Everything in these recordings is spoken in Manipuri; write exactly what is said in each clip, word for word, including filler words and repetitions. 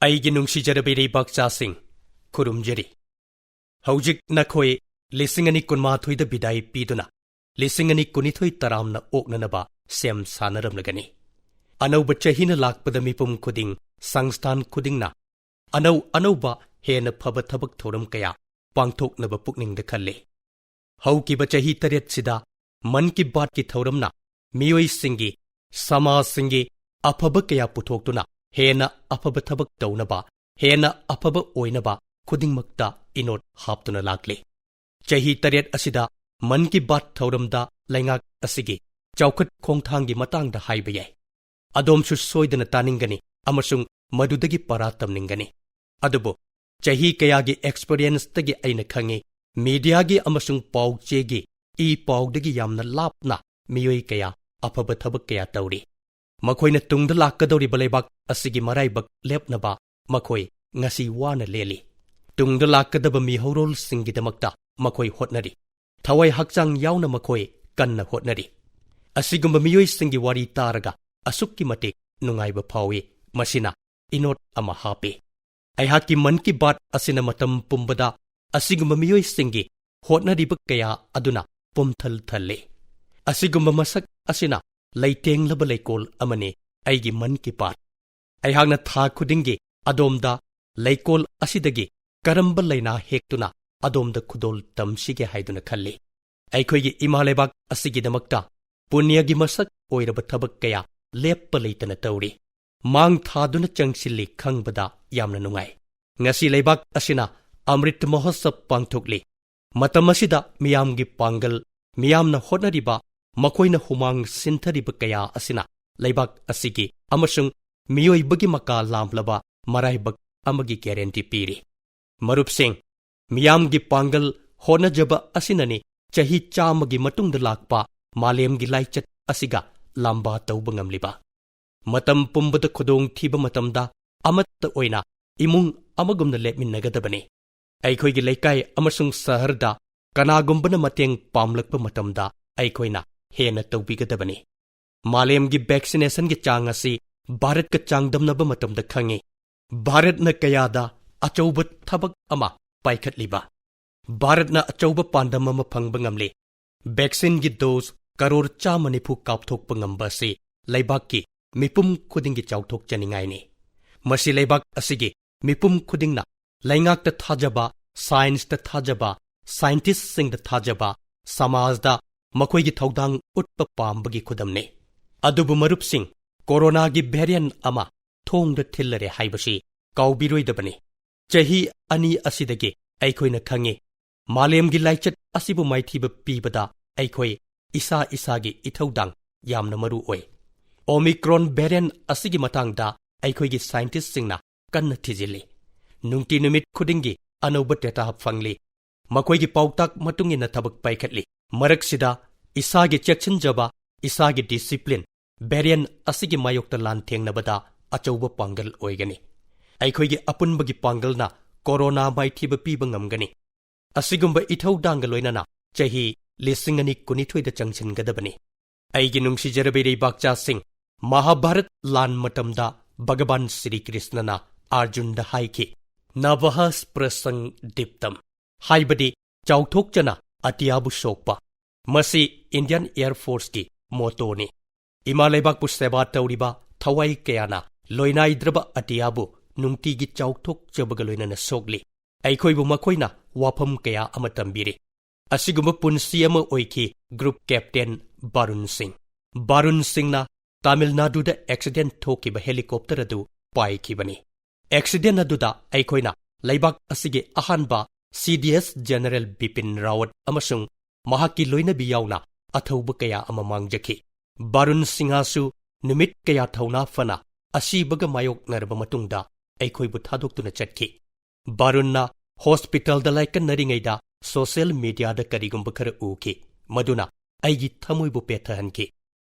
ꯑꯩꯒꯤ ꯅꯨꯡꯁꯤꯖꯔꯕ ꯏꯔꯩꯕꯥꯛꯆꯥꯁꯤꯡ, ꯈꯨꯔꯨꯝꯖꯔꯤ꯫ ꯍꯧꯖꯤꯛ ꯅꯈꯣꯏ ꯂꯤꯁꯤꯡ ꯑꯅꯤ ꯀꯨꯟꯃꯥꯊꯣꯏꯗ ꯕꯤꯗꯥꯏ ꯄꯤꯗꯨꯅ, ꯂꯤꯁꯤꯡ ꯑꯅꯤ ꯀꯨꯟꯅꯤꯊꯣꯏ ꯇꯔꯥꯝꯅ ꯑꯣꯛꯅꯅꯕ ꯁꯦꯝ ꯁꯥꯅꯔꯝꯂꯒꯅꯤ꯫ ꯑꯅꯧꯕ ꯆꯍꯤꯅ ꯂꯥꯛꯄꯗ ꯃꯤꯄꯨꯝ ꯈꯨꯗꯤꯡ, ꯁꯪꯁꯊꯥꯟ ꯈꯨꯗꯤꯡꯅ ꯑꯅꯧ ꯑꯅꯧꯕ ꯍꯦꯟꯅ ꯐꯕ ꯊꯕꯛ ꯊꯧꯔꯝ ꯀꯌꯥ ꯄꯥꯡꯊꯣꯛꯅꯕ ꯄꯨꯛꯅꯤꯡꯗ ꯈꯜꯂꯤ꯫ ꯍꯧꯈꯤꯕ ꯆꯍꯤ ꯇꯔꯦꯠꯁꯤꯗ ꯃꯟ ꯀꯤ ꯕꯥꯠꯀꯤ ꯊꯧꯔꯝꯅ ꯃꯤꯑꯣꯏꯁꯤꯡꯒꯤ, ꯁꯃꯥꯖꯁꯤꯡꯒꯤ ꯑꯐꯕ ꯀꯌꯥ ꯄꯨꯊꯣꯛꯇꯨꯅ ꯍꯦꯟꯅ ꯑꯐꯕ ꯊꯕꯛ ꯇꯧꯅꯕ, ꯍꯦꯟꯅ ꯑꯐꯕ ꯑꯣꯏꯅꯕ ꯈꯨꯗꯤꯡꯃꯛꯇ ꯏꯅꯣꯠ ꯍꯥꯞꯇꯨꯅ ꯂꯥꯛꯂꯤ꯫ ꯆꯍꯤ ꯇꯔꯦꯠ ꯑꯁꯤꯗ ꯃꯟ ꯀꯤ ꯕꯥꯠ ꯊꯧꯔꯝꯗ ꯂꯩꯉꯥꯛ ꯑꯁꯤꯒꯤ ꯆꯥꯎꯈꯠ ꯈꯣꯡꯊꯥꯡꯒꯤ ꯃꯇꯥꯡꯗ ꯍꯥꯏꯕ ꯌꯥꯏ꯫ ꯑꯗꯣꯝꯁꯨ ꯁꯣꯏꯗꯅ ꯇꯥꯅꯤꯡꯒꯅꯤ ꯑꯃꯁꯨꯡ ꯃꯗꯨꯗꯒꯤ ꯄꯔꯥ ꯇꯝꯅꯤꯡꯒꯅꯤ꯫ ꯑꯗꯨꯕꯨ ꯆꯍꯤ ꯀꯌꯥꯒꯤ ꯑꯦꯛꯁꯄꯤꯔꯤꯌꯦꯟꯁꯇꯒꯤ ꯑꯩꯅ ꯈꯪꯏ, ꯃꯤꯗꯤꯌꯥꯒꯤ ꯑꯃꯁꯨꯡ ꯄꯥꯎ ꯆꯦꯒꯤ ꯏ ꯄꯥꯎꯗꯒꯤ ꯌꯥꯝꯅ ꯂꯥꯞꯅ ꯃꯤꯑꯣꯏ ꯀꯌꯥ ꯑꯐꯕ ꯊꯕꯛ ꯀꯌꯥ ꯇꯧꯔꯤ꯫ ꯃꯈꯣꯏꯅ ꯇꯨꯡꯗ ꯂꯥꯛꯀꯗꯧꯔꯤꯕ ꯂꯩꯕꯥꯛ ꯑꯁꯤꯒꯤ ꯃꯔꯥꯏꯕꯛ ꯂꯦꯞꯅꯕ ꯃꯈꯣꯏ ꯉꯁꯤ ꯋꯥꯅ ꯂꯦꯜꯂꯤ꯫ ꯇꯨꯡꯗ ꯂꯥꯛꯀꯗꯕ ꯃꯤꯍꯧꯔꯣꯜꯁꯤꯡꯒꯤꯗꯃꯛꯇ ꯃꯈꯣꯏ ꯍꯣꯠꯅꯔꯤ꯫ ꯊꯋꯥꯏ ꯍꯛꯆꯥꯡ ꯌꯥꯎꯅ ꯃꯈꯣꯏ ꯀꯟꯅ ꯍꯣꯠꯅꯔꯤ꯫ ꯑꯁꯤꯒꯨꯝꯕ ꯃꯤꯑꯣꯏꯁꯤꯡꯒꯤ ꯋꯥꯔꯤ ꯇꯥꯔꯒ ꯑꯁꯨꯛꯀꯤ ꯃꯇꯤꯛ ꯅꯨꯡꯉꯥꯏꯕ ꯐꯥꯎꯏ꯫ ꯃꯁꯤꯅ ꯏꯅꯣꯠ ꯑꯃ ꯍꯥꯞꯄꯤ꯫ ꯑꯩꯍꯥꯛꯀꯤ ꯃꯟ ꯀꯤ ꯕꯥꯠ ꯑꯁꯤꯅ ꯃꯇꯝ ꯄꯨꯝꯕꯗ ꯑꯁꯤꯒꯨꯝꯕ ꯃꯤꯑꯣꯏꯁꯤꯡꯒꯤ ꯍꯣꯠꯅꯔꯤꯕ ꯀꯌꯥ ꯑꯗꯨꯅ ꯄꯨꯝꯊꯜ ꯊꯜꯂꯤ꯫ ꯑꯁꯤꯒꯨꯝꯕ ꯃꯁꯛ ꯑꯁꯤꯅ ꯂꯩꯇꯦꯡꯂꯕ ꯂꯩꯀꯣꯜ ꯑꯃꯅꯤ ꯑꯩꯒꯤ ꯃꯟ ꯀꯤ ꯕꯥꯠ꯫ ꯑꯩꯍꯥꯛꯅ ꯊꯥ ꯈꯨꯗꯤꯡꯒꯤ ꯑꯗꯣꯝꯗ ꯂꯩꯀꯣꯜ ꯑꯁꯤꯗꯒꯤ ꯀꯔꯝꯕ ꯂꯥꯏꯅꯥ ꯍꯦꯛꯇꯨꯅ ꯑꯗꯣꯝꯗ ꯈꯨꯗꯣꯜ ꯇꯝꯁꯤꯒꯦ ꯍꯥꯏꯗꯨꯅ ꯈꯜꯂꯤ꯫ ꯑꯩꯈꯣꯏꯒꯤ ꯏꯃꯥ ꯂꯩꯕꯥꯛ ꯑꯁꯤꯒꯤꯗꯃꯛꯇ ꯄꯨꯅ꯭ꯌꯒꯤ ꯃꯁꯛ ꯑꯣꯏꯔꯕ ꯊꯕꯛ ꯀꯌꯥ ꯂꯦꯞꯄ ꯂꯩꯇꯅ ꯇꯧꯔꯤ꯫ ꯃꯥꯡ ꯊꯥꯗꯨꯅ ꯆꯪꯁꯤꯜꯂꯤ ꯈꯪꯕꯗ ꯌꯥꯝꯅ ꯅꯨꯡꯉꯥꯏ꯫ ꯉꯁꯤ ꯂꯩꯕꯥꯛ ꯑꯁꯤꯅ ꯑꯃ꯭ꯔꯤꯠ ꯃꯍꯣꯠꯁꯕ ꯄꯥꯡꯊꯣꯛꯂꯤ꯫ ꯃꯇꯝ ꯑꯁꯤꯗ ꯃꯤꯌꯥꯝꯒꯤ ꯄꯥꯡꯒꯜ, ꯃꯤꯌꯥꯝꯅ ꯍꯣꯠꯅꯔꯤꯕ, ꯃꯈꯣꯏꯅ ꯍꯨꯃꯥꯡ ꯁꯤꯟꯊꯔꯤꯕ ꯀꯌꯥ ꯑꯁꯤꯅ ꯂꯩꯕꯥꯛ ꯑꯁꯤꯒꯤ ꯑꯃꯁꯨꯡ ꯃꯤꯑꯣꯏꯕꯒꯤ ꯃꯀꯥ ꯂꯥꯝꯂꯕ ꯃꯔꯥꯏꯕꯛ ꯑꯃꯒꯤ ꯒꯦꯔꯦꯟꯇꯤ ꯄꯤꯔꯤ꯫ ꯃꯔꯨꯞꯁꯤꯡ, ꯃꯤꯌꯥꯝꯒꯤ ꯄꯥꯡꯒꯜ ꯍꯣꯠꯅꯖꯕ ꯑꯁꯤꯅꯅꯤ ꯆꯍꯤ ꯆꯥꯝꯃꯒꯤ ꯃꯇꯨꯡꯗ ꯂꯥꯛꯄ ꯃꯥꯂꯦꯝꯒꯤ ꯂꯥꯏꯆꯠ ꯑꯁꯤꯒ ꯂꯥꯝꯕꯥ ꯇꯧꯕ ꯉꯝꯂꯤꯕ꯫ ꯃꯇꯝ ꯄꯨꯝꯕꯗ ꯈꯨꯗꯣꯡꯊꯤꯕ ꯃꯇꯝꯗ ꯑꯃꯠꯇ ꯑꯣꯏꯅ ꯏꯃꯨꯡ ꯑꯃꯒꯨꯝꯅ ꯂꯦꯞꯃꯤꯟꯅꯒꯗꯕꯅꯤ꯫ ꯑꯩꯈꯣꯏꯒꯤ ꯂꯩꯀꯥꯏ ꯑꯃꯁꯨꯡ ꯁꯍꯔꯗ ꯀꯅꯥꯒꯨꯝꯕꯅ ꯃꯇꯦꯡ ꯄꯥꯝꯂꯛꯄ ꯃꯇꯝꯗ ꯑꯩꯈꯣꯏꯅ ꯍꯦꯟꯅ ꯇꯧꯕꯤꯒꯗꯕꯅꯤ꯫ ꯃꯥꯂꯦꯝꯒꯤ ꯚꯦꯛꯁꯤꯅꯦꯁꯟꯒꯤ ꯆꯥꯡ ꯑꯁꯤ ꯚꯥꯔꯠꯀ ꯆꯥꯡꯗꯝꯅꯕ ꯃꯇꯝꯗ ꯈꯪꯉꯤ꯫ ꯚꯥꯔꯠꯅ ꯀꯌꯥꯗ ꯑꯆꯧꯕ ꯊꯕꯛ ꯑꯃ ꯄꯥꯏꯈꯠꯂꯤꯕ? ꯚꯥꯔꯠꯅ ꯑꯆꯧꯕ ꯄꯥꯟꯗꯝ ꯑꯃ ꯐꯪꯕ ꯉꯝꯂꯤ꯫ ꯚꯦꯛꯁꯤꯟꯒꯤ ꯗꯣꯁ ꯀꯔꯣꯔ ꯆꯥꯝꯃ ꯅꯤꯐꯨ ꯀꯥꯞꯊꯣꯛꯄ ꯉꯝꯕ ꯑꯁꯤ ꯂꯩꯕꯥꯛꯀꯤ ꯃꯤꯄꯨꯝ ꯈꯨꯗꯤꯡꯒꯤ ꯆꯥꯎꯊꯣꯛꯆꯅꯤꯡꯉꯥꯏꯅꯤ꯫ ꯃꯁꯤ ꯂꯩꯕꯥꯛ ꯑꯁꯤꯒꯤ ꯃꯤꯄꯨꯝ ꯈꯨꯗꯤꯡꯅ ꯂꯩꯉꯥꯛꯇ ꯊꯥꯖꯕ, ꯁꯥꯏꯟꯁꯇ ꯊꯥꯖꯕ, ꯁꯥꯏꯟꯇꯤꯁꯁꯤꯡꯗ ꯊꯥꯖꯕ, ꯁꯃꯥꯖꯗ ꯃꯈꯣꯏꯒꯤ ꯊꯧꯗꯥꯡ ꯎꯠꯄ ꯄꯥꯝꯕꯒꯤ ꯈꯨꯗꯝꯅꯤ꯫ ꯑꯗꯨꯕꯨ ꯃꯔꯨꯞꯁꯤꯡ, ꯀꯣꯔꯣꯅꯥꯒꯤ ꯚꯦꯔꯤꯌꯟ ꯑꯃ ꯊꯣꯡꯗ ꯊꯤꯜꯂꯔꯦ ꯍꯥꯏꯕꯁꯤ ꯀꯥꯎꯕꯤꯔꯣꯏꯗꯕꯅꯤ꯫ ꯆꯍꯤ ꯑꯅꯤ ꯑꯁꯤꯗꯒꯤ ꯑꯩꯈꯣꯏꯅ ꯈꯪꯉꯤ, ꯃꯥꯂꯦꯝꯒꯤ ꯂꯥꯏꯆꯠ ꯑꯁꯤꯕꯨ ꯃꯥꯏꯊꯤꯕ ꯄꯤꯕꯗ ꯑꯩꯈꯣꯏ ꯏꯁꯥ ꯏꯁꯥꯒꯤ ꯏꯊꯧꯗꯥꯡ ꯌꯥꯝꯅ ꯃꯔꯨ ꯑꯣꯏ꯫ ꯑꯣꯃꯤꯀ꯭ꯔꯣꯟ ꯚꯦꯔꯤꯌꯟ ꯑꯁꯤꯒꯤ ꯃꯇꯥꯡꯗ ꯑꯩꯈꯣꯏꯒꯤ ꯁꯥꯏꯟꯇꯤꯁꯁꯤꯡꯅ ꯀꯟꯅ ꯊꯤꯖꯤꯜꯂꯤ꯫ ꯅꯨꯡꯇꯤ ꯅꯨꯃꯤꯠ ꯈꯨꯗꯤꯡꯒꯤ ꯑꯅꯧꯕ ꯗꯦꯇꯥ ꯐꯪꯂꯤ꯫ ꯃꯈꯣꯏꯒꯤ ꯄꯥꯎꯇꯥꯛ ꯃꯇꯨꯡ ꯏꯟꯅ ꯊꯕꯛ ꯄꯥꯏꯈꯠꯂꯤ꯫ ꯃꯔꯛꯁꯤꯗ ꯏꯁꯥꯒꯤ ꯆꯦꯛꯁꯤꯟꯖꯕ, ꯏꯁꯥꯒꯤ ꯗꯤꯁꯤꯄ꯭ꯂꯤꯟ, ꯚꯦꯔꯤꯌꯟ ꯑꯁꯤꯒꯤ ꯃꯥꯌꯣꯛꯇ ꯂꯥꯟ ꯊꯦꯡꯅꯕꯗ ꯑꯆꯧꯕ ꯄꯥꯡꯒꯜ ꯑꯣꯏꯒꯅꯤ꯫ ꯑꯩꯈꯣꯏꯒꯤ ꯑꯄꯨꯟꯕꯒꯤ ꯄꯥꯡꯒꯜꯅ ꯀꯣꯔꯣꯅꯥ ꯃꯥꯏꯊꯤꯕ ꯄꯤꯕ ꯉꯝꯒꯅꯤ꯫ ꯑꯁꯤꯒꯨꯝꯕ ꯏꯊꯧꯗꯥꯡꯒ ꯂꯣꯏꯅꯅ ꯆꯍꯤ ꯂꯤꯁꯤꯡ ꯑꯅꯤ ꯀꯨꯟꯅꯤꯊꯣꯏꯗ ꯆꯪꯁꯤꯟꯒꯗꯕꯅꯤ꯫ ꯑꯩꯒꯤ ꯅꯨꯡꯁꯤꯖꯔꯕ ꯏꯔꯩꯕꯥꯛꯆꯥꯁꯤꯡ, ꯃꯍꯥꯚꯥꯔꯠ ꯂꯥꯟ ꯃꯇꯝꯗ ꯚꯒꯕꯥꯟ ꯁ꯭ꯔꯤ ꯀ꯭ꯔꯤꯁꯅꯅ ꯑꯔꯖꯨꯟꯗ ꯍꯥꯏꯈꯤ, "ꯅꯚꯍ ꯁ꯭ꯄ꯭ꯔꯁꯪ ꯗꯤꯞꯇꯝ", ꯍꯥꯏꯕꯗꯤ ꯆꯥꯎꯊꯣꯛꯆꯅ ꯑꯇꯤꯌꯥꯕꯨ ꯁꯣꯛꯄ꯫ ꯃꯁꯤ ꯏꯟꯗꯤꯌꯟ ꯑꯦꯌꯔ ꯐꯣꯔꯁꯀꯤ ꯃꯣꯇꯣꯅꯤ꯫ ꯏꯃꯥ ꯂꯩꯕꯥꯛꯄꯨ ꯁꯦꯕꯥ ꯇꯧꯔꯤꯕ ꯊꯋꯥꯏ ꯀꯌꯥꯅ ꯂꯣꯏꯅꯥꯏꯗ꯭ꯔꯕ ꯑꯇꯤꯌꯥꯕꯨ ꯅꯨꯡꯇꯤꯒꯤ ꯆꯥꯎꯊꯣꯛꯆꯕꯒ ꯂꯣꯏꯅꯅ ꯁꯣꯛꯂꯤ꯫ ꯑꯩꯈꯣꯏꯕꯨ ꯃꯈꯣꯏꯅ ꯋꯥꯐꯝ ꯀꯌꯥ ꯑꯃ ꯇꯝꯕꯤꯔꯤ꯫ ꯑꯁꯤꯒꯨꯝꯕ ꯄꯨꯟꯁꯤ ꯑꯃ ꯑꯣꯏꯈꯤ ꯒ꯭ꯔꯨꯞ ꯀꯦꯞꯇꯦꯟ ꯕꯥꯔꯨꯟ ꯁꯤꯡ꯫ ꯕꯥꯔꯨꯟ ꯁꯤꯡꯅ ꯇꯥꯃꯤꯜ ꯅꯥꯗꯨꯗ ꯑꯦꯛꯁꯤꯗꯦꯟ ꯊꯣꯛꯈꯤꯕ ꯍꯦꯂꯤꯀꯣꯞꯇꯔ ꯑꯗꯨ ꯄꯥꯏꯈꯤꯕꯅꯤ꯫ ꯑꯦꯛꯁꯤꯗꯦꯟ ꯑꯗꯨꯗ ꯑꯩꯈꯣꯏꯅ ꯂꯩꯕꯥꯛ ꯑꯁꯤꯒꯤ ꯑꯍꯥꯟꯕ ꯁꯤ ꯗꯤ ꯑꯦꯁ ꯖꯦꯅꯔꯦꯜ ꯕꯤꯄꯤꯟ ꯔꯥꯋꯠ ꯑꯃꯁꯨꯡ ꯃꯍꯥꯛꯀꯤ ꯂꯣꯏꯅꯕꯤ ꯌꯥꯎꯅ ꯑꯊꯧꯕ ꯀꯌꯥ ꯑꯃ ꯃꯥꯡꯖꯈꯤ꯫ ꯕꯥꯔꯨꯟ ꯁꯤꯡꯍꯁꯨ ꯅꯨꯃꯤꯠ ꯀꯌꯥ ꯊꯧꯅꯥ ꯐꯅ ꯑꯁꯤꯕꯒ ꯃꯥꯌꯣꯛꯅꯔꯕ ꯃꯇꯨꯡꯗ ꯑꯩꯈꯣꯏꯕꯨ ꯊꯥꯗꯣꯛꯇꯨꯅ ꯆꯠꯈꯤ꯫ ꯕꯥꯔꯨꯟꯅ ꯍꯣꯁꯄꯤꯇꯥꯜꯗ ꯂꯥꯏꯀꯠꯅꯔꯤꯉꯩꯗ ꯁꯣꯁꯤꯌꯦꯜ ꯃꯤꯗꯤꯌꯥꯗ ꯀꯔꯤꯒꯨꯝꯕ ꯈꯔ ꯎꯈꯤ, ꯃꯗꯨꯅ ꯑꯩꯒꯤ ꯊꯃꯣꯏꯕꯨ ꯄꯦꯠꯊꯍꯟꯈꯤ꯫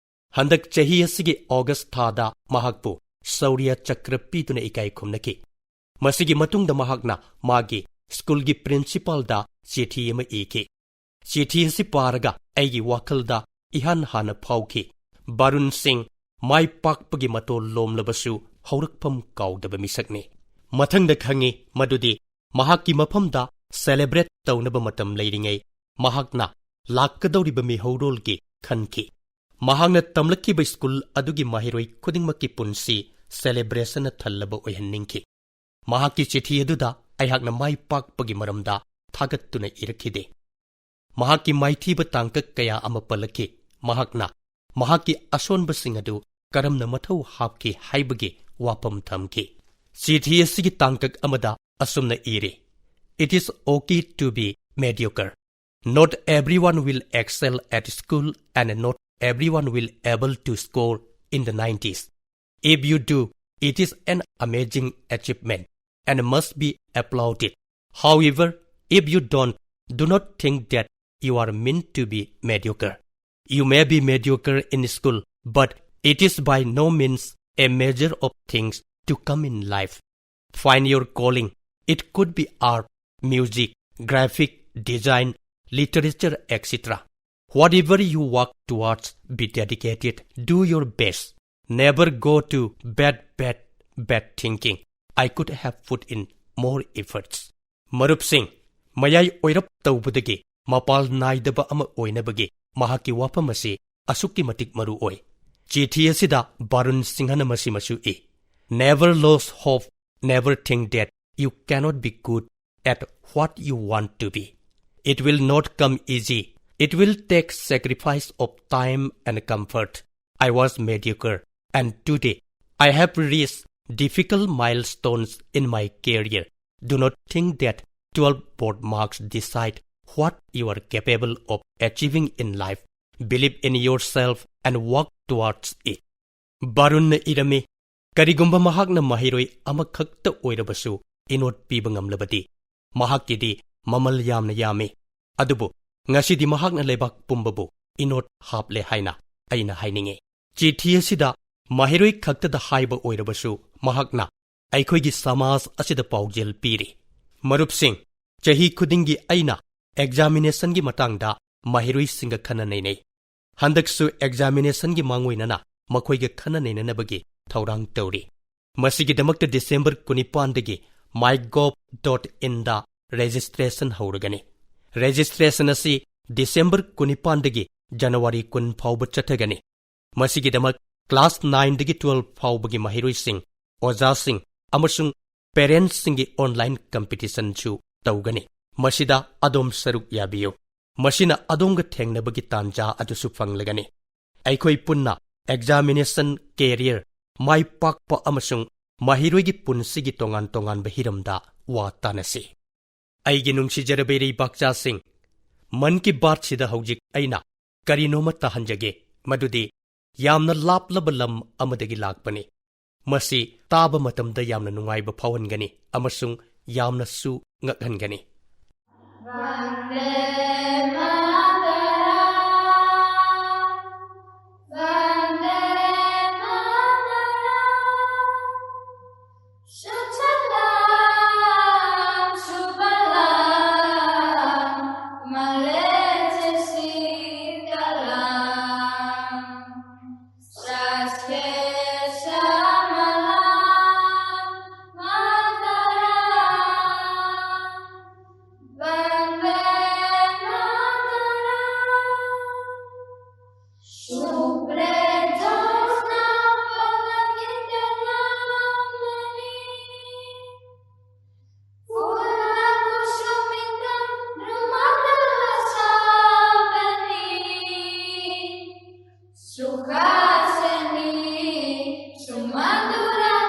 ꯍꯟꯗꯛ ꯆꯍꯤ ꯑꯁꯤꯒꯤ ꯑꯣꯒꯁ ꯊꯥꯗ ꯃꯍꯥꯛꯄꯨ ꯁꯧꯔꯤꯌ ꯆꯀ꯭ꯔ ꯄꯤꯗꯨꯅ ꯏꯀꯥꯏ ꯈꯨꯝꯅꯈꯤ꯫ ꯃꯁꯤꯒꯤ ꯃꯇꯨꯡꯗ ꯃꯍꯥꯛꯅ ꯃꯥꯒꯤ ꯁ꯭ꯀꯨꯜꯒꯤ ꯄ꯭ꯔꯤꯟꯁꯤꯄꯥꯜꯗ ꯆꯤꯊꯤ ꯑꯃ ꯏꯈꯤ꯫ ꯆꯤꯊꯤ ꯑꯁꯤ ꯄꯥꯔꯒ ꯑꯩꯒꯤ ꯋꯥꯈꯜꯗ ꯏꯍꯥꯟ ꯍꯥꯟꯅ ꯐꯥꯎꯈꯤ, ꯕꯥꯔꯨꯟ ꯁꯤꯡ ꯃꯥꯏ ꯄꯥꯛꯄꯒꯤ ꯃꯇꯣꯜ ꯂꯣꯝꯂꯕꯁꯨ ꯍꯧꯔꯛꯐꯝ ꯀꯥꯎꯗꯕ ꯃꯤꯁꯛꯅꯤ꯫ ꯃꯊꯪꯗ ꯈꯪꯉꯤ ꯃꯗꯨꯗꯤ ꯃꯍꯥꯛꯀꯤ ꯃꯐꯝꯗ ꯁꯦꯂꯦꯕ꯭ꯔꯦꯠ ꯇꯧꯅꯕ ꯃꯇꯝ ꯂꯩꯔꯤꯉꯩ ꯃꯍꯥꯛꯅ ꯂꯥꯛꯀꯗꯧꯔꯤꯕ ꯃꯤꯍꯧꯔꯣꯜꯒꯤ ꯈꯟꯈꯤ꯫ ꯃꯍꯥꯛꯅ ꯇꯝꯂꯛꯈꯤꯕ ꯁ꯭ꯀꯨꯜ ꯑꯗꯨꯒꯤ ꯃꯍꯩꯔꯣꯏ ꯈꯨꯗꯤꯡꯃꯛꯀꯤ ꯄꯨꯟꯁꯤ ꯁꯦꯂꯦꯕ꯭ꯔꯦꯁꯟꯅ ꯊꯜꯂꯕ ꯑꯣꯏꯍꯟꯅꯤꯡꯈꯤ꯫ ꯃꯍꯥꯛꯀꯤ ꯆꯤꯊꯤ ꯑꯗꯨꯗ ꯑꯩꯍꯥꯛꯅ ꯃꯥꯏ ꯄꯥꯛꯄꯒꯤ ꯃꯔꯝꯗ ꯊꯥꯒꯠꯇꯨꯅ ꯏꯔꯛꯈꯤꯗꯦ꯫ ꯃꯍꯥꯛꯀꯤ ꯃꯥꯏꯊꯤꯕ ꯇꯥꯡꯀꯛ ꯀꯌꯥ ꯑꯃ ꯄꯜꯂꯛꯈꯤ꯫ ꯃꯍꯥꯛꯅ ꯃꯍꯥꯛꯀꯤ ꯑꯁꯣꯟꯕꯁꯤꯡ ꯑꯗꯨ ꯀꯔꯝꯅ ꯃꯊꯧ ꯍꯥꯞꯈꯤ ꯍꯥꯏꯕꯒꯤ ꯋꯥꯐꯝ ꯊꯝꯈꯤ꯫ ꯆꯤꯊꯤ ꯑꯁꯤꯒꯤ ꯇꯥꯡꯀꯛ ꯑꯃꯗ ꯑꯁꯨꯝꯅ ꯏꯔꯤ, "It is okay to be mediocre. Not everyone will excel at school and not everyone will able to score in the nineties. If you do, it is an amazing achievement and must be applauded. However, if you don't, do not think that you are meant to be mediocre. You may be mediocre in school, but it is by no means a measure of things to come in life. Find your calling. It could be art, music, graphic design, literature, et cetera. Whatever you work towards, be dedicated, do your best. Never go to bed, bed, bed thinking, I could have put in more efforts." ꯃꯔꯨꯞꯁꯤꯡ, ꯃꯌꯥꯏ ꯑꯣꯏꯔꯞ ꯇꯧꯕꯗꯒꯤ ꯃꯄꯥꯜ ꯅꯥꯏꯗꯕ ꯑꯃ ꯑꯣꯏꯅꯕꯒꯤ ꯃꯍꯥꯛꯀꯤ ꯋꯥꯐꯝ ꯑꯁꯤ ꯑꯁꯨꯛꯀꯤ ꯃꯇꯤꯛ ꯃꯔꯨ ꯑꯣꯏ꯫ ꯆꯤꯊꯤ ꯑꯁꯤꯗ ꯕꯥꯔꯨꯟ ꯁꯤꯡꯍꯅ ꯃꯁꯤꯃꯁꯨ E, "Never lose hope, never think that you cannot be good at what you want to be. It will not come easy. It will take sacrifice of time and comfort. I was mediocre, and today I have reached difficult milestones in my career. Do not think that twelve board marks decide what you are capable of achieving in life. Believe in yourself and work towards it." ꯕꯥꯔꯨꯟꯅ ꯏꯔꯝꯃꯤ, "ꯀꯔꯤꯒꯨꯝꯕ ꯃꯍꯥꯛꯅ ꯃꯍꯩꯔꯣꯏ ꯑꯃꯈꯛꯇ ꯑꯣꯏꯔꯕꯁꯨ ꯏꯅꯣꯠ ꯄꯤꯕ ꯉꯝꯂꯕꯗꯤ ꯃꯍꯥꯛꯀꯤꯗꯤ ꯃꯃꯜ ꯌꯥꯝꯅ ꯌꯥꯝꯃꯤ꯫ ꯑꯗꯨꯕꯨ ꯉꯁꯤꯗꯤ ꯃꯍꯥꯛꯅ ꯂꯩꯕꯥꯛ ꯄꯨꯝꯕꯕꯨ ꯏꯅꯣꯠ ꯍꯥꯞꯂꯦ ꯍꯥꯏꯅ ꯑꯩꯅ ꯍꯥꯏꯅꯤꯡꯏ꯫" ꯆꯤꯊꯤ ꯑꯁꯤꯗ ꯃꯍꯩꯔꯣꯏ ꯈꯛꯇꯗ ꯍꯥꯏꯕ ꯑꯣꯏꯔꯕꯁꯨ ꯃꯍꯥꯛꯅ ꯑꯩꯈꯣꯏꯒꯤ ꯁꯃꯥꯖ ꯑꯁꯤꯗ ꯄꯥꯎꯖꯦꯜ ꯄꯤꯔꯤ꯫ ꯃꯔꯨꯞꯁꯤꯡ, ꯆꯍꯤ ꯈꯨꯗꯤꯡꯒꯤ ꯑꯩꯅ ꯑꯦꯛꯖꯥꯃꯤꯅꯦꯁꯟꯒꯤ ꯃꯇꯥꯡꯗ ꯃꯍꯩꯔꯣꯏꯁꯤꯡꯒ ꯈꯟꯅ ꯅꯩꯅꯩ꯫ ꯍꯟꯗꯛꯁꯨ ꯑꯦꯛꯖꯥꯃꯤꯅꯦꯁꯟꯒꯤ ꯃꯥꯡꯑꯣꯏꯅꯅ ꯃꯈꯣꯏꯒ ꯈꯟꯅ ꯅꯩꯅꯅꯕꯒꯤ ꯊꯧꯔꯥꯡ ꯇꯧꯔꯤ꯫ ꯃꯁꯤꯒꯤꯗꯃꯛꯇ December ꯀꯨꯟꯅꯤꯄꯥꯟꯗꯒꯤ mygov dot inꯗ registration ꯍꯧꯔꯒꯅꯤ꯫ Registration ꯑꯁꯤ December ꯀꯨꯟꯅꯤꯄꯥꯟꯗꯒꯤ January ꯀꯨꯟ ꯐꯥꯎꯕ ꯆꯠꯊꯒꯅꯤ꯫ ꯃꯁꯤꯒꯤꯗꯃꯛ class nineꯗꯒꯤ twelve ꯐꯥꯎꯕꯒꯤ ꯃꯍꯩꯔꯣꯏꯁꯤꯡ, ꯑꯣꯖꯥꯁꯤꯡ ꯑꯃꯁꯨꯡ parentsꯁꯤꯡꯒꯤ online competitionꯁꯨ ꯇꯧꯒꯅꯤ꯫ ꯃꯁꯤꯗ ꯑꯗꯣꯝ ꯁꯔꯨꯛ ꯌꯥꯕꯤꯌꯨ꯫ ꯃꯁꯤꯅ ꯑꯗꯣꯝꯒ ꯊꯦꯡꯅꯕꯒꯤ ꯇꯥꯟꯖꯥ ꯑꯗꯨꯁꯨ ꯐꯪꯂꯒꯅꯤ꯫ ꯑꯩꯈꯣꯏ ꯄꯨꯟꯅ examination, career, ꯃꯥꯏ ꯄꯥꯛꯄ ꯑꯃꯁꯨꯡ ꯃꯍꯩꯔꯣꯏꯒꯤ ꯄꯨꯟꯁꯤꯒꯤ ꯇꯣꯉꯥꯟ ꯇꯣꯉꯥꯟꯕ ꯍꯤꯔꯝꯗ ꯋꯥ ꯇꯥꯅꯁꯤ꯫ ꯑꯩꯒꯤ ꯅꯨꯡꯁꯤꯖꯔꯕ ꯏꯔꯩꯕꯥꯛꯆꯥꯁꯤꯡ, ꯃꯟ ꯀꯤ ꯕꯥꯠꯁꯤꯗ ꯍꯧꯖꯤꯛ ꯑꯩꯅ ꯀꯔꯤꯅꯣꯃ ꯇꯥꯍꯟꯖꯒꯦ, ꯃꯗꯨꯗꯤ ꯌꯥꯝꯅ ꯂꯥꯞꯂꯕ ꯂꯝ ꯑꯃꯗꯒꯤ ꯂꯥꯛꯄꯅꯤ꯫ ꯃꯁꯤ ꯇꯥꯕ ꯃꯇꯝꯗ ꯌꯥꯝꯅ ꯅꯨꯡꯉꯥꯏꯕ ꯐꯥꯎꯍꯟꯒꯅꯤ ꯑꯃꯁꯨꯡ ꯌꯥꯝꯅꯁꯨ ꯉꯛꯍꯟꯒꯅꯤ꯫ वन्दे मातरम्, वन्दे मातरम्। सुजलां सुफलां मलयजशीतलाम्। सुहासिनी सुमधुरभाषिणी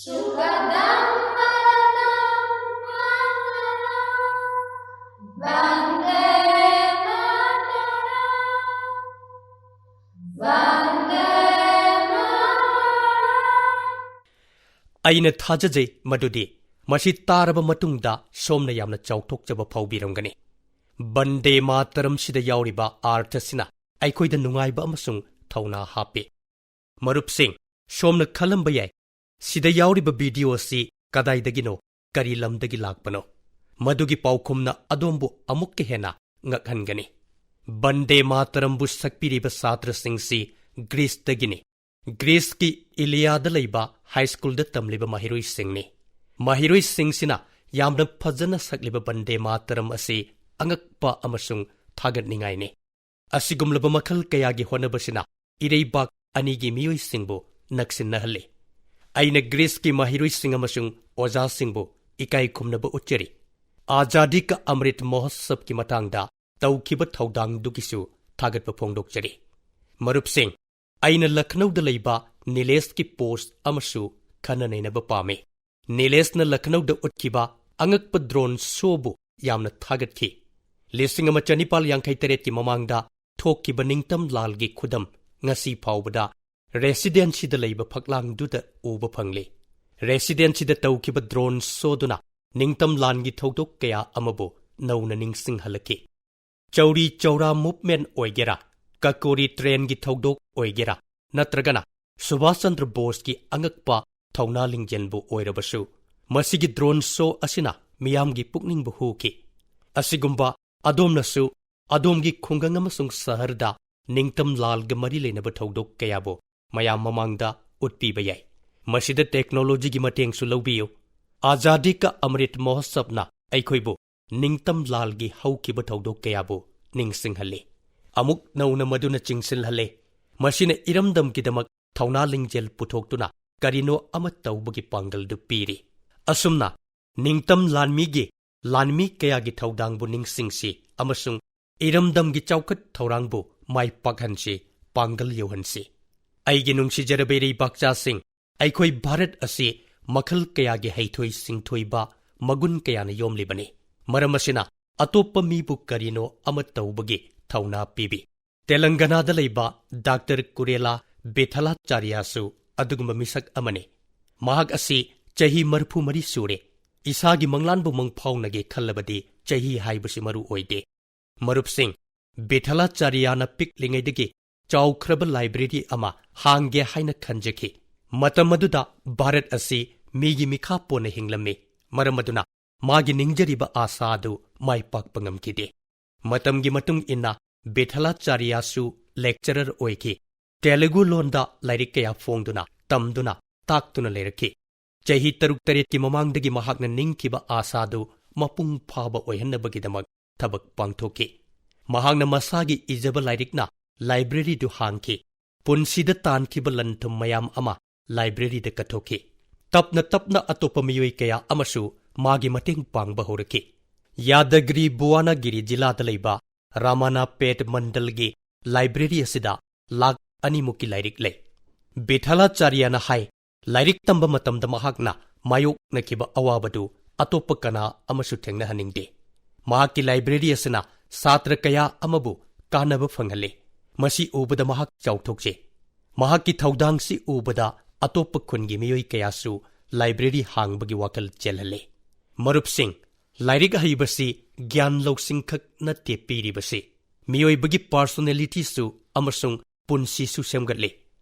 सुखदं वरदं मातरम्। वन्दे मातरम्। वन्दे मातरम्। ꯑꯩꯅ ꯊꯥꯖꯖꯩ ꯃꯗꯨꯗꯤ ꯃꯁꯤ ꯇꯥꯔꯕ ꯃꯇꯨꯡꯗ ꯁꯣꯝꯅ ꯌꯥꯝꯅ ꯆꯥꯎꯊꯣꯛꯆꯕ ꯐꯥꯎꯕꯤꯔꯝꯒꯅꯤ꯫ ꯕꯟꯗꯦ ꯃꯥꯇꯔꯝꯁꯤꯗ ꯌꯥꯎꯔꯤꯕ ꯑꯥꯔꯊꯁꯤꯅ ꯑꯩꯈꯣꯏꯗ ꯅꯨꯡꯉꯥꯏꯕ ꯑꯃꯁꯨꯡ ꯊꯧꯅꯥ ꯍꯥꯞꯄꯤ꯫ ꯃꯔꯨꯞꯁꯤꯡ, ꯁꯣꯝꯅ ꯈꯜꯂꯝꯕ ꯌꯥꯏ, ꯁꯤꯗ ꯌꯥꯎꯔꯤꯕ ꯚꯤꯗꯤꯑꯣ ꯑꯁꯤ ꯀꯗꯥꯏꯗꯒꯤꯅꯣ, ꯀꯔꯤ ꯂꯝꯗꯒꯤ ꯂꯥꯛꯄꯅꯣ? ꯃꯗꯨꯒꯤ ꯄꯥꯎꯈꯨꯝꯅ ꯑꯗꯣꯝꯕꯨ ꯑꯃꯨꯛꯀ ꯍꯦꯟꯅ ꯉꯛꯍꯟꯒꯅꯤ꯫ ꯕꯟꯗꯦ ꯃꯥꯇꯔꯝꯕꯨ ꯁꯛꯄꯤꯔꯤꯕ ꯁꯥꯇ꯭ꯔꯁꯤꯡꯁꯤ ꯒ꯭ꯔꯤꯁꯇꯒꯤꯅꯤ꯫ ꯒ꯭ꯔꯤꯁꯀꯤ ꯏꯂꯤꯌꯥꯗ ꯂꯩꯕ ꯍꯥꯏ ꯁ꯭ꯀꯨꯜꯗ ꯇꯝꯂꯤꯕ ꯃꯍꯩꯔꯣꯏꯁꯤꯡꯅꯤ꯫ ꯃꯍꯩꯔꯣꯏꯁꯤꯡꯁꯤꯅ ꯌꯥꯝꯅ ꯐꯖꯅ ꯁꯛꯂꯤꯕ ꯕꯟꯗꯦ ꯃꯥꯇꯔꯝ ꯑꯁꯤ ꯑꯉꯛꯄ ꯑꯃꯁꯨꯡ ꯊꯥꯒꯠꯅꯤꯡꯉꯥꯏꯅꯤ꯫ ꯑꯁꯤꯒꯨꯝꯂꯕ ꯃꯈꯜ ꯀꯌꯥꯒꯤ ꯍꯣꯠꯅꯕꯁꯤꯅ ꯏꯔꯩꯕꯥꯛ ꯑꯅꯤꯒꯤ ꯃꯤꯑꯣꯏꯁꯤꯡꯕꯨ ꯅꯛꯁꯤꯟꯅꯍꯜꯂꯤ꯫ ꯑꯩꯅ ꯒ꯭ꯔꯤꯁꯀꯤ ꯃꯍꯩꯔꯣꯏꯁꯤꯡ ꯑꯃꯁꯨꯡ ꯑꯣꯖꯥꯁꯤꯡꯕꯨ ꯏꯀꯥꯏ ꯈꯨꯝꯅꯕ ꯎꯠꯆꯔꯤ꯫ ꯑꯥꯖꯥꯗꯤ ꯀ ꯑꯃ꯭ꯔꯤꯠ ꯃꯍꯣꯠꯁꯕꯀꯤ ꯃꯇꯥꯡꯗ ꯇꯧꯈꯤꯕ ꯊꯧꯗꯥꯡꯗꯨꯒꯤꯁꯨ ꯊꯥꯒꯠꯄ ꯐꯣꯡꯗꯣꯛꯆꯔꯤ꯫ ꯃꯔꯨꯞꯁꯤꯡ, ꯑꯩꯅ ꯂꯈꯅꯧꯗ ꯂꯩꯕ ꯅꯤꯂꯦꯁꯀꯤ ꯄꯣꯁ ꯑꯃꯁꯨ ꯈꯟꯅ ꯅꯩꯅꯕ ꯄꯥꯝꯃꯤ꯫ ꯅꯤꯂꯦꯁꯅ ꯂꯈꯅꯧꯗ ꯎꯠꯈꯤꯕ ꯑꯉꯛꯄ ꯗ꯭ꯔꯣꯟ ꯁꯣꯕꯨ ꯌꯥꯝꯅ ꯊꯥꯒꯠꯈꯤ꯫ ꯂꯤꯁꯤꯡ ꯑꯃ ꯆꯅꯤꯄꯥꯜ ꯌꯥꯡꯈꯩ ꯇꯔꯦꯠꯀꯤ ꯃꯃꯥꯡꯗ ꯊꯣꯛꯈꯤꯕ ꯅꯤꯡꯇꯝ ꯂꯥꯜꯒꯤ ꯈꯨꯗꯝ ꯉꯁꯤ ꯐꯥꯎꯕꯗ ꯔꯦꯁꯤꯗꯦꯟꯁꯤꯗ ꯂꯩꯕ ꯐꯛꯂꯥꯡꯗꯨꯗ ꯎꯕ ꯐꯪꯂꯤ꯫ ꯔꯦꯁꯤꯗꯦꯟꯁꯤꯗ ꯇꯧꯈꯤꯕ ꯗ꯭ꯔꯣꯟ ꯁꯣꯗꯨꯅ ꯅꯤꯡꯇꯝ ꯂꯥꯟꯒꯤ ꯊꯧꯗꯣꯛ ꯀꯌꯥ ꯑꯃꯕꯨ ꯅꯧꯅ ꯅꯤꯡꯁꯤꯡꯍꯜꯂꯛꯈꯤ꯫ ꯆꯧꯔꯤ ꯆꯧꯔꯥ ꯃꯨꯚꯃꯦꯟꯠ ꯑꯣꯏꯒꯦꯔꯥ, ꯀꯀꯣꯔꯤ ꯇ꯭ꯔꯦꯟꯒꯤ ꯊꯧꯗꯣꯛ ꯑꯣꯏꯒꯦꯔꯥ, ꯅꯠꯇ꯭ꯔꯒꯅ ꯁꯨꯚꯥꯁ ꯆꯟꯗ꯭ꯔ ꯕꯣꯁꯀꯤ ꯑꯉꯛꯄ ꯊꯧꯅꯥ ꯂꯤꯡꯖꯦꯜꯕꯨ ꯑꯣꯏꯔꯕꯁꯨ, ꯃꯁꯤꯒꯤ ꯗ꯭ꯔꯣꯟ ꯁꯣ ꯑꯁꯤꯅ ꯃꯤꯌꯥꯝꯒꯤ ꯄꯨꯛꯅꯤꯡꯕꯨ ꯍꯨꯈꯤ꯫ ꯑꯁꯤꯒꯨꯝꯕ ꯑꯗꯣꯝꯅꯁꯨ ꯑꯗꯣꯝꯒꯤ ꯈꯨꯡꯒꯪ ꯑꯃꯁꯨꯡ ꯁꯍꯔꯗ ꯅꯤꯡꯇꯝ ꯂꯥꯜꯒ ꯃꯔꯤ ꯂꯩꯅꯕ ꯊꯧꯗꯣꯛ ꯀꯌꯥꯕꯨ ꯃꯌꯥꯝ ꯃꯃꯥꯡꯗ ꯎꯠꯄꯤꯕ ꯌꯥꯏ꯫ ꯃꯁꯤꯗ ꯇꯦꯛꯅꯣꯂꯣꯖꯤꯒꯤ ꯃꯇꯦꯡꯁꯨ ꯂꯧꯕꯤꯌꯨ꯫ ꯑꯥꯖꯥꯗꯤ ꯀ ꯑꯃ꯭ꯔꯤꯠ ꯃꯍꯣꯠꯁꯕꯅ ꯑꯩꯈꯣꯏꯕꯨ ꯅꯤꯡꯇꯝ ꯂꯥꯜꯒꯤ ꯍꯧꯈꯤꯕ ꯊꯧꯗꯣꯛ ꯀꯌꯥꯕꯨ ꯅꯤꯡꯁꯤꯡꯍꯜꯂꯤ꯫ ꯑꯃꯨꯛ ꯅꯧꯅ ꯃꯗꯨꯅ ꯆꯤꯡꯁꯤꯜꯍꯜꯂꯦ꯫ ꯃꯁꯤꯅ ꯏꯔꯝꯗꯝꯒꯤꯗꯃꯛ ꯊꯧꯅꯥ ꯂꯤꯡꯖꯦꯜ ꯄꯨꯊꯣꯛꯇꯨꯅ ꯀꯔꯤꯅꯣ ꯑꯃ ꯇꯧꯕꯒꯤ ꯄꯥꯡꯒꯜꯗꯨ ꯄꯤꯔꯤ꯫ ꯑꯁꯨꯝꯅ ꯅꯤꯡꯇꯝ ꯂꯥꯟꯃꯤꯒꯤ ꯂꯥꯟꯃꯤ ꯀꯌꯥꯒꯤ ꯊꯧꯗꯥꯡꯕꯨ ꯅꯤꯡꯁꯤꯡꯁꯤ ꯑꯃꯁꯨꯡ ꯏꯔꯝꯗꯝꯒꯤ ꯆꯥꯎꯈꯠ ꯊꯧꯔꯥꯡꯕꯨ ꯃꯥꯏ ꯄꯥꯛꯍꯟꯁꯤ, ꯄꯥꯡꯒꯜ ꯌꯧꯍꯟꯁꯤ꯫ ꯑꯩꯒꯤ ꯅꯨꯡꯁꯤꯖꯔꯕ ꯏꯔꯩꯕꯥꯛꯆꯥꯁꯤꯡ, ꯑꯩꯈꯣꯏ ꯚꯥꯔꯠ ꯑꯁꯤ ꯃꯈꯜ ꯀꯌꯥꯒꯤ ꯍꯩꯊꯣꯏ ꯁꯤꯡꯊꯣꯏꯕ ꯃꯒꯨꯟ ꯀꯌꯥꯅ ꯌꯣꯝꯂꯤꯕꯅꯤ꯫ ꯃꯔꯝ ꯑꯁꯤꯅ ꯑꯇꯣꯞꯄ ꯃꯤꯕꯨ ꯀꯔꯤꯅꯣ ꯑꯃ ꯇꯧꯕꯒꯤ ꯊꯧꯅꯥ ꯄꯤꯕꯤ꯫ ꯇꯦꯂꯪꯒꯅꯥꯗ ꯂꯩꯕ ꯗꯥꯛꯇꯔ ꯀꯨꯔꯦꯂꯥ ꯕꯤꯊꯂꯥꯆꯥꯔꯤꯌꯥꯁꯨ ꯑꯗꯨꯒꯨꯝꯕ ꯃꯤꯁꯛ ꯑꯃꯅꯤ꯫ ꯃꯍꯥꯛ ꯑꯁꯤ ꯆꯍꯤ ꯃꯔꯤꯐꯨ ꯃꯔꯤ ꯁꯨꯔꯦ꯫ ꯏꯁꯥꯒꯤ ꯃꯪꯂꯥꯟꯕꯨ ꯃꯪꯐꯥꯎꯅꯒꯦ ꯈꯜꯂꯕꯗꯤ ꯆꯍꯤ ꯍꯥꯏꯕꯁꯤ ꯃꯔꯨ ꯑꯣꯏꯗꯦ꯫ ꯃꯔꯨꯞꯁꯤꯡ, ꯕꯤꯊꯂꯥꯆꯥꯔꯤꯌꯥꯅ ꯄꯤꯛꯂꯤꯉꯩꯗꯒꯤ ꯆꯥꯎꯈ꯭ꯔꯕ ꯂꯥꯏꯕ꯭ꯔꯦꯔꯤ ꯑꯃ ꯍꯥꯡꯒꯦ ꯍꯥꯏꯅ ꯈꯟꯖꯈꯤ꯫ ꯃꯇꯝ ꯑꯗꯨꯗ ꯚꯥꯔꯠ ꯑꯁꯤ ꯃꯤꯒꯤ ꯃꯤꯈꯥ ꯄꯣꯟꯅ ꯍꯤꯡꯂꯝꯃꯤ꯫ ꯃꯔꯝ ꯑꯗꯨꯅ ꯃꯥꯒꯤ ꯅꯤꯡꯖꯔꯤꯕ ꯑꯥꯁꯥ ꯑꯗꯨ ꯃꯥꯏ ꯄꯥꯛꯄ ꯉꯝꯈꯤꯗꯦ꯫ ꯃꯇꯝꯒꯤ ꯃꯇꯨꯡ ꯏꯟꯅ ꯕꯤꯊꯂꯥꯆꯥꯔꯤꯌꯥꯁꯨ ꯂꯦꯛꯆꯔꯔ ꯑꯣꯏꯈꯤ꯫ ꯇꯦꯂꯨꯒꯨ ꯂꯣꯟꯗ ꯂꯥꯏꯔꯤꯛ ꯀꯌꯥ ꯐꯣꯡꯗꯨꯅ, ꯇꯝꯗꯨꯅ, ꯇꯥꯛꯇꯨꯅ ꯂꯩꯔꯛꯈꯤ꯫ ꯆꯍꯤ ꯇꯔꯨꯛ ꯇꯔꯦꯠꯀꯤ ꯃꯃꯥꯡꯗꯒꯤ ꯃꯍꯥꯛꯅ ꯅꯤꯡꯈꯤꯕ ꯑꯥꯁꯥꯗꯨ ꯃꯄꯨꯡ ꯐꯥꯕ ꯑꯣꯏꯍꯟꯅꯕꯒꯤꯗꯃꯛ ꯊꯕꯛ ꯄꯥꯡꯊꯣꯛꯈꯤ꯫ ꯃꯍꯥꯛꯅ ꯃꯁꯥꯒꯤ ꯏꯖꯕ ꯂꯥꯏꯔꯤꯛꯅ ꯂꯥꯏꯕ꯭ꯔꯦꯔꯤꯗꯨ ꯍꯥꯡꯈꯤ꯫ ꯄꯨꯟꯁꯤꯗ ꯇꯥꯟꯈꯤꯕ ꯂꯟ-ꯊꯨꯝ ꯃꯌꯥꯝ ꯑꯃ ꯂꯥꯏꯕ꯭ꯔꯦꯔꯤꯗ ꯀꯠꯊꯣꯛꯈꯤ꯫ ꯇꯞꯅ ꯇꯞꯅ ꯑꯇꯣꯞꯄ ꯃꯤꯑꯣꯏ ꯀꯌꯥ ꯑꯃꯁꯨ ꯃꯥꯒꯤ ꯃꯇꯦꯡ ꯄꯥꯡꯕ ꯍꯧꯔꯛꯈꯤ꯫ ꯌꯥꯗꯒꯤꯔꯤ ꯚꯨꯋꯥꯅꯒꯤꯔꯤ ꯖꯤꯂꯥꯗ ꯂꯩꯕ ꯔꯥꯃꯥꯅꯥ ꯄꯦꯠ ꯃꯟꯗꯜꯒꯤ ꯂꯥꯏꯕ꯭ꯔꯦꯔꯤ ꯑꯁꯤꯗ ꯂꯥꯈ ꯑꯅꯤꯃꯨꯛꯀꯤ ꯂꯥꯏꯔꯤꯛ ꯂꯩ꯫ ꯕꯤꯊꯂꯥꯆꯥꯔꯌꯅ ꯍꯥꯏ, ꯂꯥꯏꯔꯤꯛ ꯇꯝꯕ ꯃꯇꯝꯗ ꯃꯍꯥꯛꯅ ꯃꯥꯌꯣꯛꯅꯈꯤꯕ ꯑꯋꯥꯕꯗꯨ ꯑꯇꯣꯞꯄ ꯀꯅꯥ ꯑꯃꯁꯨ ꯊꯦꯡꯅꯍꯟꯅꯤꯡꯗꯦ꯫ ꯃꯍꯥꯛꯀꯤ ꯂꯥꯏꯕ꯭ꯔꯦꯔꯤ ꯑꯁꯤꯅ ꯁꯥꯇ꯭ꯔ ꯀꯌꯥ ꯑꯃꯕꯨ ꯀꯥꯟꯅꯕ ꯐꯪꯍꯜꯂꯤ꯫ ꯃꯁꯤ ꯎꯕꯗ ꯃꯍꯥꯛ ꯆꯥꯎꯊꯣꯛꯆꯩ꯫ ꯃꯍꯥꯛꯀꯤ ꯊꯧꯗꯥꯡꯁꯤ ꯎꯕꯗ ꯑꯇꯣꯞꯄ ꯈꯨꯟꯒꯤ ꯃꯤꯑꯣꯏ ꯀꯌꯥꯁꯨ ꯂꯥꯏꯕ꯭ꯔꯦꯔꯤ ꯍꯥꯡꯕꯒꯤ ꯋꯥꯈꯜ ꯆꯦꯜꯍꯜꯂꯤ꯫ ꯃꯔꯨꯞꯁꯤꯡ, ꯂꯥꯏꯔꯤꯛ ꯍꯩꯕꯁꯤ ꯒ꯭ꯌꯥꯟ ꯂꯧꯁꯤꯡ ꯈꯛ ꯅꯠꯇꯦ ꯄꯤꯔꯤꯕꯁꯤ, ꯃꯤꯑꯣꯏꯕꯒꯤ ꯄꯥꯔꯁꯣꯅꯦꯂꯤꯇꯤꯁꯨ ꯑꯃꯁꯨꯡ ꯄꯨꯟꯁꯤꯁꯨ ꯁꯦꯝꯒꯠꯂꯤ꯫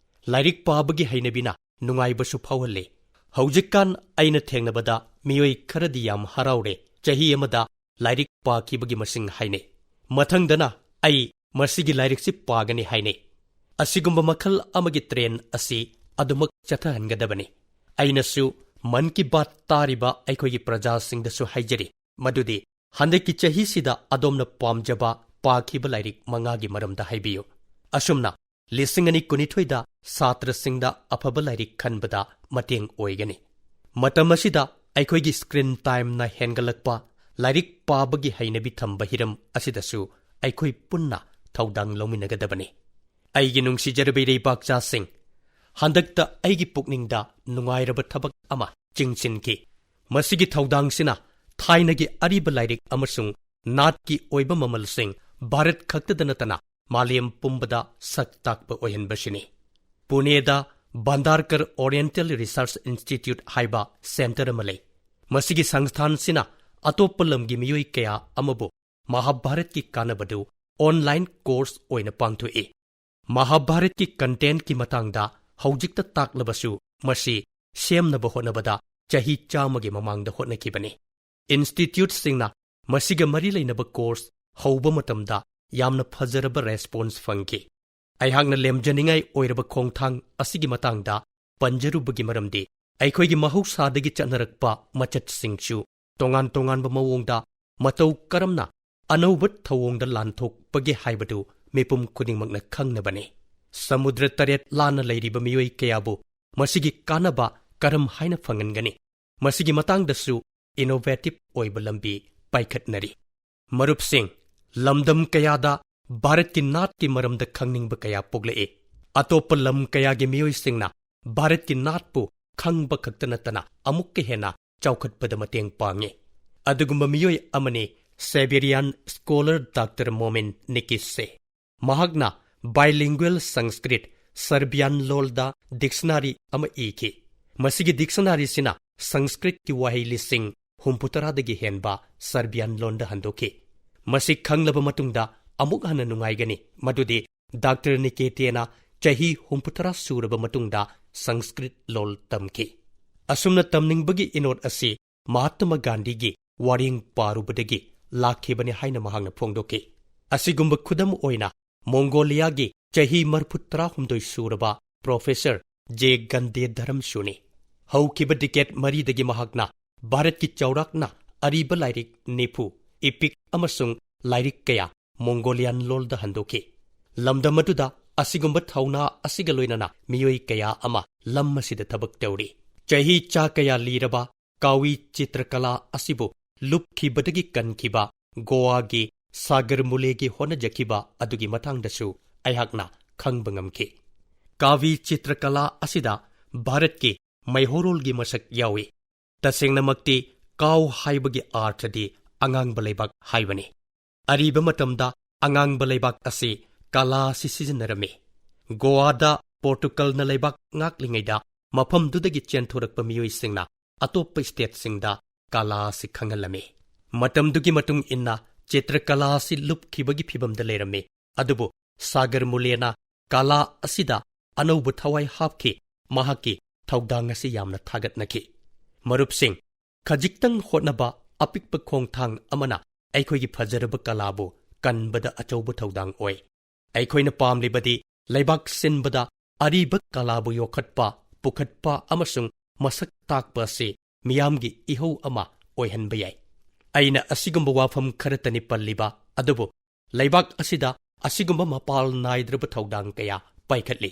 ꯂꯥꯏꯔꯤꯛ ꯄꯥꯕꯒꯤ ꯍꯩꯅꯕꯤꯅ ꯅꯨꯡꯉꯥꯏꯕꯁꯨ ꯐꯥꯎꯍꯜꯂꯤ꯫ ꯍꯧꯖꯤꯛꯀꯥꯟ ꯑꯩꯅ ꯊꯦꯡꯅꯕꯗ ꯃꯤꯑꯣꯏ ꯈꯔꯗꯤ ꯌꯥꯝ ꯍꯔꯥꯎꯔꯦ, ꯆꯍꯤ ꯑꯃꯗ ꯂꯥꯏꯔꯤꯛ ꯄꯥꯈꯤꯕꯒꯤ ꯃꯁꯤꯡ ꯍꯥꯏꯅꯩ꯫ ꯃꯊꯪꯗꯅ ꯑꯩ ꯃꯁꯤꯒꯤ ꯂꯥꯏꯔꯤꯛꯁꯤ ꯄꯥꯒꯅꯤ ꯍꯥꯏꯅꯩ꯫ ꯑꯁꯤꯒꯨꯝꯕ ꯃꯈꯜ ꯑꯃꯒꯤ ꯇ꯭ꯔꯦꯟ ꯑꯁꯤ ꯑꯗꯨꯃꯛ ꯆꯠꯊꯍꯟꯒꯗꯕꯅꯤ꯫ ꯑꯩꯅꯁꯨ ꯃꯟ ꯀꯤ ꯕꯥꯠ ꯇꯥꯔꯤꯕ ꯑꯩꯈꯣꯏꯒꯤ ꯄ꯭ꯔꯖꯥꯁꯤꯡꯗꯁꯨ ꯍꯥꯏꯖꯔꯤ ꯃꯗꯨꯗꯤ ꯍꯟꯗꯛꯀꯤ ꯆꯍꯤꯁꯤꯗ ꯑꯗꯣꯝꯅ ꯄꯥꯝꯖꯕ ꯄꯥꯈꯤꯕ ꯂꯥꯏꯔꯤꯛ ꯃꯉꯥꯒꯤ ꯃꯔꯝꯗ ꯍꯥꯏꯕꯤꯌꯨ꯫ ꯑꯁꯨꯝꯅ ꯂꯤꯁꯤꯡ ꯑꯅꯤ ꯀꯨꯟꯅꯤꯊꯣꯏꯗ ꯁꯥꯇ꯭ꯔꯁꯤꯡꯗ ꯑꯐꯕ ꯂꯥꯏꯔꯤꯛ ꯈꯟꯕꯗ ꯃꯇꯦꯡ ꯑꯣꯏꯒꯅꯤ꯫ ꯃꯇꯝ ꯑꯁꯤꯗ ꯑꯩꯈꯣꯏꯒꯤ ꯁ꯭ꯀ꯭ꯔꯤꯟ ꯇꯥꯏꯝꯅ ꯍꯦꯟꯒꯠꯂꯛꯄ, ꯂꯥꯏꯔꯤꯛ ꯄꯥꯕꯒꯤ ꯍꯩꯅꯕꯤ ꯊꯝꯕ ꯍꯤꯔꯝ ꯑꯁꯤꯗꯁꯨ ꯑꯩꯈꯣꯏ ꯄꯨꯟꯅ ꯊꯧꯗꯥꯡ ꯂꯧꯃꯤꯟꯅꯒꯗꯕꯅꯤ꯫ ꯑꯩꯒꯤ ꯅꯨꯡꯁꯤꯖꯔꯕ ꯏꯔꯩꯕꯥꯛꯆꯥꯁꯤꯡ, ꯍꯟꯗꯛꯇ ꯑꯩꯒꯤ ꯄꯨꯛꯅꯤꯡꯗ ꯅꯨꯡꯉꯥꯏꯔꯕ ꯊꯕꯛ ꯑꯃ ꯆꯤꯡꯁꯤꯟꯈꯤ꯫ ꯃꯁꯤꯒꯤ ꯊꯧꯗꯥꯡꯁꯤꯅ ꯊꯥꯏꯅꯒꯤ ꯑꯔꯤꯕ ꯂꯥꯏꯔꯤꯛ ꯑꯃꯁꯨꯡ ꯅꯥꯠꯀꯤ ꯑꯣꯏꯕ ꯃꯃꯜꯁꯤꯡ ꯚꯥꯔꯠ ꯈꯛꯇꯗ ꯅꯠꯇꯅ ꯃꯥꯂꯦꯝ ꯄꯨꯝꯕꯗ ꯁꯛ ꯇꯥꯛꯄ ꯑꯣꯏꯍꯟꯕꯁꯤꯅꯤ꯫ ꯄꯨꯅꯦꯗ ꯚꯥꯟꯗꯥꯔꯀꯔ ꯑꯣꯔꯤꯌꯦꯟꯇꯦꯜ ꯔꯤꯁꯔꯆ ꯏꯟꯁꯇꯤꯇ꯭ꯌꯨꯠ ꯍꯥꯏꯕ ꯁꯦꯟꯇꯔ ꯑꯃ ꯂꯩ꯫ ꯃꯁꯤꯒꯤ ꯁꯪꯁꯊꯥꯟꯁꯤꯅ ꯑꯇꯣꯞꯄ ꯂꯝꯒꯤ ꯃꯤꯑꯣꯏ ꯀꯌꯥ ꯑꯃꯕꯨ ꯃꯍꯥꯚꯥꯔꯠꯀꯤ ꯀꯥꯟꯅꯕꯗꯨ ꯑꯣꯟꯂꯥꯏꯟ ꯀꯣꯔꯁ ꯑꯣꯏꯅ ꯄꯥꯡꯊꯣꯛꯏ꯫ ꯃꯍꯥꯚꯥꯔꯠꯀꯤ ꯀꯟꯇꯦꯟꯠꯀꯤ ꯃꯇꯥꯡꯗ ꯍꯧꯖꯤꯛꯇ ꯇꯥꯛꯂꯕꯁꯨ, ꯃꯁꯤ ꯁꯦꯝꯅꯕ ꯍꯣꯠꯅꯕꯗ ꯆꯍꯤ ꯆꯥꯝꯃꯒꯤ ꯃꯃꯥꯡꯗ ꯍꯣꯠꯅꯈꯤꯕꯅꯤ꯫ ꯏꯟꯁꯇꯤꯇ꯭ꯌꯨꯠꯁꯤꯡꯅ ꯃꯁꯤꯒ ꯃꯔꯤ ꯂꯩꯅꯕ ꯀꯣꯔꯁ ꯍꯧꯕ ꯃꯇꯝꯗ ꯌꯥꯝꯅ ꯐꯖꯔꯕ ꯔꯦꯁꯄꯣꯟꯁ ꯐꯪꯈꯤ꯫ ꯑꯩꯍꯥꯛꯅ ꯂꯦꯝꯖꯅꯤꯡꯉꯥꯏ ꯑꯣꯏꯔꯕ ꯈꯣꯡꯊꯥꯡ ꯑꯁꯤꯒꯤ ꯃꯇꯥꯡꯗ ꯄꯟꯖꯔꯨꯕꯒꯤ ꯃꯔꯝꯗꯤ, ꯑꯩꯈꯣꯏꯒꯤ ꯃꯍꯧꯁꯥꯗꯒꯤ ꯆꯠꯅꯔꯛꯄ ꯃꯆꯠꯁꯤꯡꯁꯨ ꯇꯣꯉꯥꯟ ꯇꯣꯉꯥꯟꯕ ꯃꯑꯣꯡꯗ ꯃꯇꯧ ꯀꯔꯝꯅ ꯑꯅꯧꯕ ꯊꯧꯑꯣꯡꯗ ꯂꯥꯟꯊꯣꯛꯄꯒꯦ ꯍꯥꯏꯕꯗꯨ ꯃꯤꯄꯨꯝ ꯈꯨꯗꯤꯡꯃꯛꯅ ꯈꯪꯅꯕꯅꯤ꯫ ꯁꯃꯨꯗ꯭ꯔ ꯇꯔꯦꯠ ꯂꯥꯟꯅ ꯂꯩꯔꯤꯕ ꯃꯤꯑꯣꯏ ꯀꯌꯥꯕꯨ ꯃꯁꯤꯒꯤ ꯀꯥꯟꯅꯕ ꯀꯔꯝ ꯍꯥꯏꯅ ꯐꯪꯍꯟꯒꯅꯤ? ꯃꯁꯤꯒꯤ ꯃꯇꯥꯡꯗꯁꯨ innovative ꯑꯣꯏꯕ ꯂꯝꯕꯤ ꯄꯥꯏꯈꯠꯅꯔꯤ꯫ ꯃꯔꯨꯞꯁꯤꯡ, ꯂꯝꯗꯝ ꯀꯌꯥꯗ ꯚꯥꯔꯠꯀꯤ ꯅꯥꯠꯀꯤ ꯃꯔꯝꯗ ꯈꯪꯅꯤꯡꯕ ꯀꯌꯥ ꯄꯣꯛꯂꯛꯏ꯫ ꯑꯇꯣꯞꯄ ꯂꯝ ꯀꯌꯥꯒꯤ ꯃꯤꯑꯣꯏꯁꯤꯡꯅ ꯚꯥꯔꯠꯀꯤ ꯅꯥꯠꯄꯨ ꯈꯪꯕ ꯈꯛꯇ ꯅꯠꯇꯅ ꯑꯃꯨꯛꯀ ꯍꯦꯟꯅ ꯆꯥꯎꯈꯠꯄꯗ ꯃꯇꯦꯡ ꯄꯥꯡꯉꯤ꯫ ꯑꯗꯨꯒꯨꯝꯕ ꯃꯤꯑꯣꯏ ꯑꯃꯅꯤ Serbian scholar Doctor Momin Nikic ꯁꯦ꯫ ꯃꯍꯥꯛꯅ bilingual Sanskrit, Serbian ꯂꯣꯜꯗ dictionary ꯑꯃ ꯏꯈꯤ꯫ ꯃꯁꯤꯒꯤ dictionary ꯁꯤꯅ ꯁꯪꯁꯀ꯭ꯔꯤꯠꯀꯤ ꯋꯥꯍꯩ ꯂꯤꯁꯤꯡ ꯍꯨꯝꯐꯨꯇꯔꯥꯗꯒꯤ ꯍꯦꯟꯕ Serbian ꯂꯣꯟꯗ ꯍꯟꯗꯣꯛꯈꯤ꯫ ꯃꯁꯤ ꯈꯪꯂꯕ ꯃꯇꯨꯡꯗ ꯑꯃꯨꯛ ꯍꯟꯅ ꯅꯨꯡꯉꯥꯏꯒꯅꯤ ꯃꯗꯨꯗꯤ Doctor Nikic ꯅ ꯆꯍꯤ ꯍꯨꯝꯐꯨꯇꯔꯥ ꯁꯨꯔꯕ ꯃꯇꯨꯡꯗ ꯁꯪꯁꯀ꯭ꯔꯤꯠ ꯂꯣꯜ ꯇꯝꯈꯤ꯫ ꯑꯁꯨꯝꯅ ꯇꯝꯅꯤꯡꯕꯒꯤ ꯏꯅꯣꯠ ꯑꯁꯤ ꯃꯍꯥꯠꯃ ꯒꯥꯟꯙꯤꯒꯤ ꯋꯥꯔꯦꯡ ꯄꯥꯔꯨꯕꯗꯒꯤ ꯂꯥꯛꯈꯤꯕꯅꯤ ꯍꯥꯏꯅ ꯃꯍꯥꯛꯅ ꯐꯣꯡꯗꯣꯛꯈꯤ꯫ ꯑꯁꯤꯒꯨꯝꯕ ꯈꯨꯗꯝ ꯑꯣꯏꯅ, ꯃꯣꯡꯒꯣꯂꯤꯌꯥꯒꯤ ꯆꯍꯤ ꯃꯔꯤꯐꯨꯇꯔꯥꯍꯨꯝꯗꯣꯏ ꯁꯨꯔꯕ Professor J ꯒꯟꯗꯦ ꯙꯔꯝꯁꯨꯅꯤ꯫ ꯍꯧꯈꯤꯕ decade ꯃꯔꯤꯗꯒꯤ ꯃꯍꯥꯛꯅ ꯚꯥꯔꯠꯀꯤ ꯆꯥꯎꯔꯥꯛꯅ ꯑꯔꯤꯕ ꯂꯥꯏꯔꯤꯛ ꯅꯤꯐꯨ, epic ꯑꯃꯁꯨꯡ ꯂꯥꯏꯔꯤꯛ ꯀꯌꯥ Mongolian ꯂꯣꯜꯗ ꯍꯟꯗꯣꯛꯈꯤ꯫ ꯂꯝꯗꯝ ꯑꯗꯨꯗ ꯑꯁꯤꯒꯨꯝꯕ ꯊꯧꯅꯥ ꯑꯁꯤꯒ ꯂꯣꯏꯅꯅ ꯃꯤꯑꯣꯏ ꯀꯌꯥ ꯑꯃ ꯂꯝ ꯑꯁꯤꯗ ꯊꯕꯛ ꯇꯧꯔꯤ꯫ ꯆꯍꯤ ꯆꯥ ꯀꯌꯥ ꯂꯤꯔꯕ ꯀꯥꯋꯤ ꯆꯤꯇ꯭ꯔꯀꯂꯥ ꯑꯁꯤꯕꯨ ꯂꯨꯞꯈꯤꯕꯗꯒꯤ ꯀꯟꯈꯤꯕ ꯒꯣꯋꯥꯒꯤ ꯁꯥꯒꯔ ꯃꯨꯂꯦꯒꯤ ꯍꯣꯠꯅꯖꯈꯤꯕ ꯑꯗꯨꯒꯤ ꯃꯇꯥꯡꯗꯁꯨ ꯑꯩꯍꯥꯛꯅ ꯈꯪꯕ ꯉꯝꯈꯤ꯫ ꯀꯥꯋꯤ ꯆꯤꯇ꯭ꯔꯀꯂꯥ ꯑꯁꯤꯗ ꯚꯥꯔꯠꯀꯤ ꯃꯩꯍꯧꯔꯣꯜꯒꯤ ꯃꯁꯛ ꯌꯥꯎꯏ꯫ ꯇꯁꯦꯡꯅꯃꯛꯇꯤ ꯀꯥꯎ ꯍꯥꯏꯕꯒꯤ ꯑꯥꯔꯊꯗꯤ ꯑꯉꯥꯡꯕ ꯂꯩꯕꯥꯛ ꯍꯥꯏꯕꯅꯤ꯫ ꯑꯔꯤꯕ ꯃꯇꯝꯗ ꯑꯉꯥꯡꯕ ꯂꯩꯕꯥꯛ ꯑꯁꯤ ꯀꯂꯥ ꯑꯁꯤ ꯁꯤꯖꯤꯟꯅꯔꯝꯃꯤ꯫ ꯒꯣꯋꯥꯗ ꯄꯣꯔꯇꯨꯒꯜꯅ ꯂꯩꯕꯥꯛ ꯉꯥꯛꯂꯤꯉꯩꯗ ꯃꯐꯝꯗꯨꯗꯒꯤ ꯆꯦꯟꯊꯣꯔꯛꯄ ꯃꯤꯑꯣꯏꯁꯤꯡꯅ ꯑꯇꯣꯞꯄ stateꯁꯤꯡꯗ ꯀꯂꯥ ꯑꯁꯤ ꯈꯪꯍꯜꯂꯝꯃꯤ꯫ ꯃꯇꯝꯗꯨꯒꯤ ꯃꯇꯨꯡ ꯏꯟꯅ ꯆꯤꯇ꯭ꯔꯀꯂꯥ ꯑꯁꯤ ꯂꯨꯞꯈꯤꯕꯒꯤ ꯐꯤꯕꯝꯗ ꯂꯩꯔꯝꯃꯤ꯫ ꯑꯗꯨꯕꯨ ꯁꯥꯒꯔ ꯃꯨꯂꯦꯅ ꯀꯂꯥ ꯑꯁꯤꯗ ꯑꯅꯧꯕ ꯊꯋꯥꯏ ꯍꯥꯞꯈꯤ꯫ ꯃꯍꯥꯛꯀꯤ ꯊꯧꯗꯥꯡ ꯑꯁꯤ ꯌꯥꯝꯅ ꯊꯥꯒꯠꯅꯈꯤ꯫ ꯃꯔꯨꯞꯁꯤꯡ, ꯈꯖꯤꯛꯇꯪ ꯍꯣꯠꯅꯕ, ꯑꯄꯤꯛꯄ ꯈꯣꯡꯊꯥꯡ ꯑꯃꯅ ꯑꯩꯈꯣꯏꯒꯤ ꯐꯖꯔꯕ ꯀꯂꯥꯕꯨ ꯀꯟꯕꯗ ꯑꯆꯧꯕ ꯊꯧꯗꯥꯡ ꯑꯣꯏ꯫ ꯑꯩꯈꯣꯏꯅ ꯄꯥꯝꯂꯤꯕꯗꯤ ꯂꯩꯕꯥꯛ ꯁꯤꯟꯕꯗ ꯑꯔꯤꯕ ꯀꯂꯥꯕꯨ ꯌꯣꯛꯈꯠꯄ, ꯄꯨꯈꯠꯄ ꯑꯃꯁꯨꯡ ꯃꯁꯛ ꯇꯥꯛꯄ ꯑꯁꯤ ꯃꯤꯌꯥꯝꯒꯤ ꯏꯍꯧ ꯑꯃ ꯑꯣꯏꯍꯟꯕ ꯌꯥꯏ꯫ ꯑꯩꯅ ꯑꯁꯤꯒꯨꯝꯕ ꯋꯥꯐꯝ ꯈꯔꯇꯅꯤ ꯄꯜꯂꯤꯕ, ꯑꯗꯨꯕꯨ ꯂꯩꯕꯥꯛ ꯑꯁꯤꯗ ꯑꯁꯤꯒꯨꯝꯕ ꯃꯄꯥꯜ ꯅꯥꯏꯗ꯭ꯔꯕ ꯊꯧꯗꯥꯡ ꯀꯌꯥ ꯄꯥꯏꯈꯠꯂꯤ꯫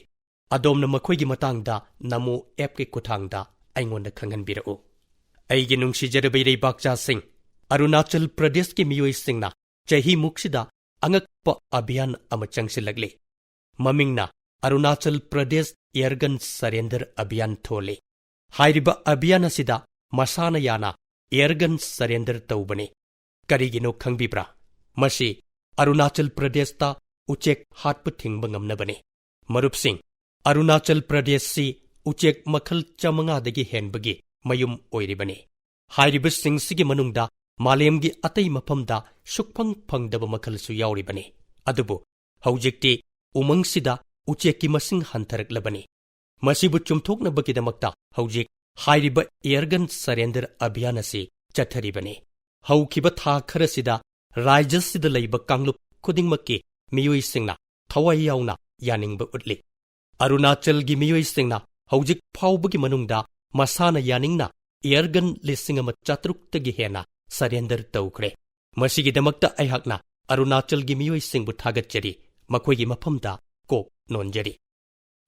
ꯑꯗꯣꯝꯅ ꯃꯈꯣꯏꯒꯤ ꯃꯇꯥꯡꯗ ꯅꯃꯣ ꯑꯦꯞꯀꯤ ꯈꯨꯠꯊꯥꯡꯗ ꯑꯩꯉꯣꯟꯗ ꯈꯪꯍꯟꯕꯤꯔꯛꯎ꯫ ꯑꯩꯒꯤ ꯅꯨꯡꯁꯤꯖꯔꯕ ꯏꯔꯩꯕꯥꯛꯆꯥꯁꯤꯡ, ꯑꯔꯨꯅꯥꯆꯜ ꯄ꯭ꯔꯗꯦꯁꯀꯤ ꯃꯤꯑꯣꯏꯁꯤꯡꯅ ꯆꯍꯤꯃꯨꯛꯁꯤꯗ ꯑꯉꯛꯄ ꯑꯚꯤꯌꯥꯟ ꯑꯃ ꯆꯪꯁꯤꯜꯂꯛꯂꯤ꯫ ꯃꯃꯤꯡꯅ ꯑꯔꯨꯅꯥꯆꯜ ꯄ꯭ꯔꯗꯦꯁ ꯑꯦꯌꯔꯒꯟ ꯁꯔꯦꯟꯗꯔ ꯑꯚꯤꯌꯥꯟ ꯊꯣꯜꯂꯤ꯫ ꯍꯥꯏꯔꯤꯕ ꯑꯚꯤꯌꯥꯟ ꯑꯁꯤꯗ ꯃꯁꯥꯅ ꯌꯥꯅ ꯑꯦꯌꯔꯒꯟ ꯁꯔꯦꯟꯗꯔ ꯇꯧꯕꯅꯤ꯫ ꯀꯔꯤꯒꯤꯅꯣ ꯈꯪꯕꯤꯕ꯭ꯔꯥ? ꯃꯁꯤ ꯑꯔꯨꯅꯥꯆꯜ ꯄ꯭ꯔꯗꯦꯁꯇ ꯎꯆꯦꯛ ꯍꯥꯠꯄ ꯊꯤꯡꯕ ꯉꯝꯅꯕꯅꯤ꯫ ꯃꯔꯨꯞꯁꯤꯡ, ꯑꯔꯨꯅꯥꯆꯜ ꯄ꯭ꯔꯗꯦꯁꯁꯤ ꯎꯆꯦꯛ ꯃꯈꯜ ꯆꯥꯃꯉꯥꯗꯒꯤ ꯍꯦꯟꯕꯒꯤ ꯃꯌꯨꯝ ꯑꯣꯏꯔꯤꯕꯅꯤ꯫ ꯍꯥꯏꯔꯤꯕꯁꯤꯡꯁꯤꯒꯤ ꯃꯅꯨꯡꯗ ꯃꯥꯂꯦꯝꯒꯤ ꯑꯇꯩ ꯃꯐꯝꯗ ꯁꯨꯛꯐꯪ ꯐꯪꯗꯕ ꯃꯈꯜꯁꯨ ꯌꯥꯎꯔꯤꯕꯅꯤ꯫ ꯑꯗꯨꯕꯨ ꯍꯧꯖꯤꯛꯇꯤ ꯎꯃꯪꯁꯤꯗ ꯎꯆꯦꯛꯀꯤ ꯃꯁꯤꯡ ꯍꯟꯊꯔꯛꯂꯕꯅꯤ꯫ ꯃꯁꯤꯕꯨ ꯆꯨꯝꯊꯣꯛꯅꯕꯒꯤꯗꯃꯛꯇ ꯍꯧꯖꯤꯛ ꯍꯥꯏꯔꯤꯕ ꯑꯦꯌꯔꯒꯟ ꯁꯔꯦꯟꯗꯔ ꯑꯚꯤꯌꯥꯟ ꯑꯁꯤ ꯆꯠꯊꯔꯤꯕꯅꯤ꯫ ꯍꯧꯈꯤꯕ ꯊꯥ ꯈꯔꯁꯤꯗ ꯔꯥꯖ꯭ꯌꯁꯤꯗ ꯂꯩꯕ ꯀꯥꯡꯂꯨꯞ ꯈꯨꯗꯤꯡꯃꯛꯀꯤ ꯃꯤꯑꯣꯏꯁꯤꯡꯅ ꯊꯋꯥꯏ ꯌꯥꯎꯅ ꯌꯥꯅꯤꯡꯕ ꯎꯠꯂꯤ꯫ ꯑꯔꯨꯅꯥꯆꯜꯒꯤ ꯃꯤꯑꯣꯏꯁꯤꯡꯅ ꯍꯧꯖꯤꯛ ꯐꯥꯎꯕꯒꯤ ꯃꯅꯨꯡꯗ ꯃꯁꯥꯅ ꯌꯥꯅꯤꯡꯅ ꯑꯦꯌꯔꯒꯟ ꯂꯤꯁꯤꯡ ꯑꯃ ꯆꯥꯇ꯭ꯔꯨꯛꯇꯒꯤ ꯍꯦꯟꯅ ꯁꯔꯦꯟꯗꯔ ꯇꯧꯈ꯭ꯔꯦ꯫ ꯃꯁꯤꯒꯤꯗꯃꯛꯇ ꯑꯩꯍꯥꯛꯅ ꯑꯔꯨꯅꯥꯆꯜꯒꯤ ꯃꯤꯑꯣꯏꯁꯤꯡꯕꯨ ꯊꯥꯒꯠꯆꯔꯤ, ꯃꯈꯣꯏꯒꯤ ꯃꯐꯝꯗ ꯀꯣꯛ ꯅꯣꯟꯖꯔꯤ꯫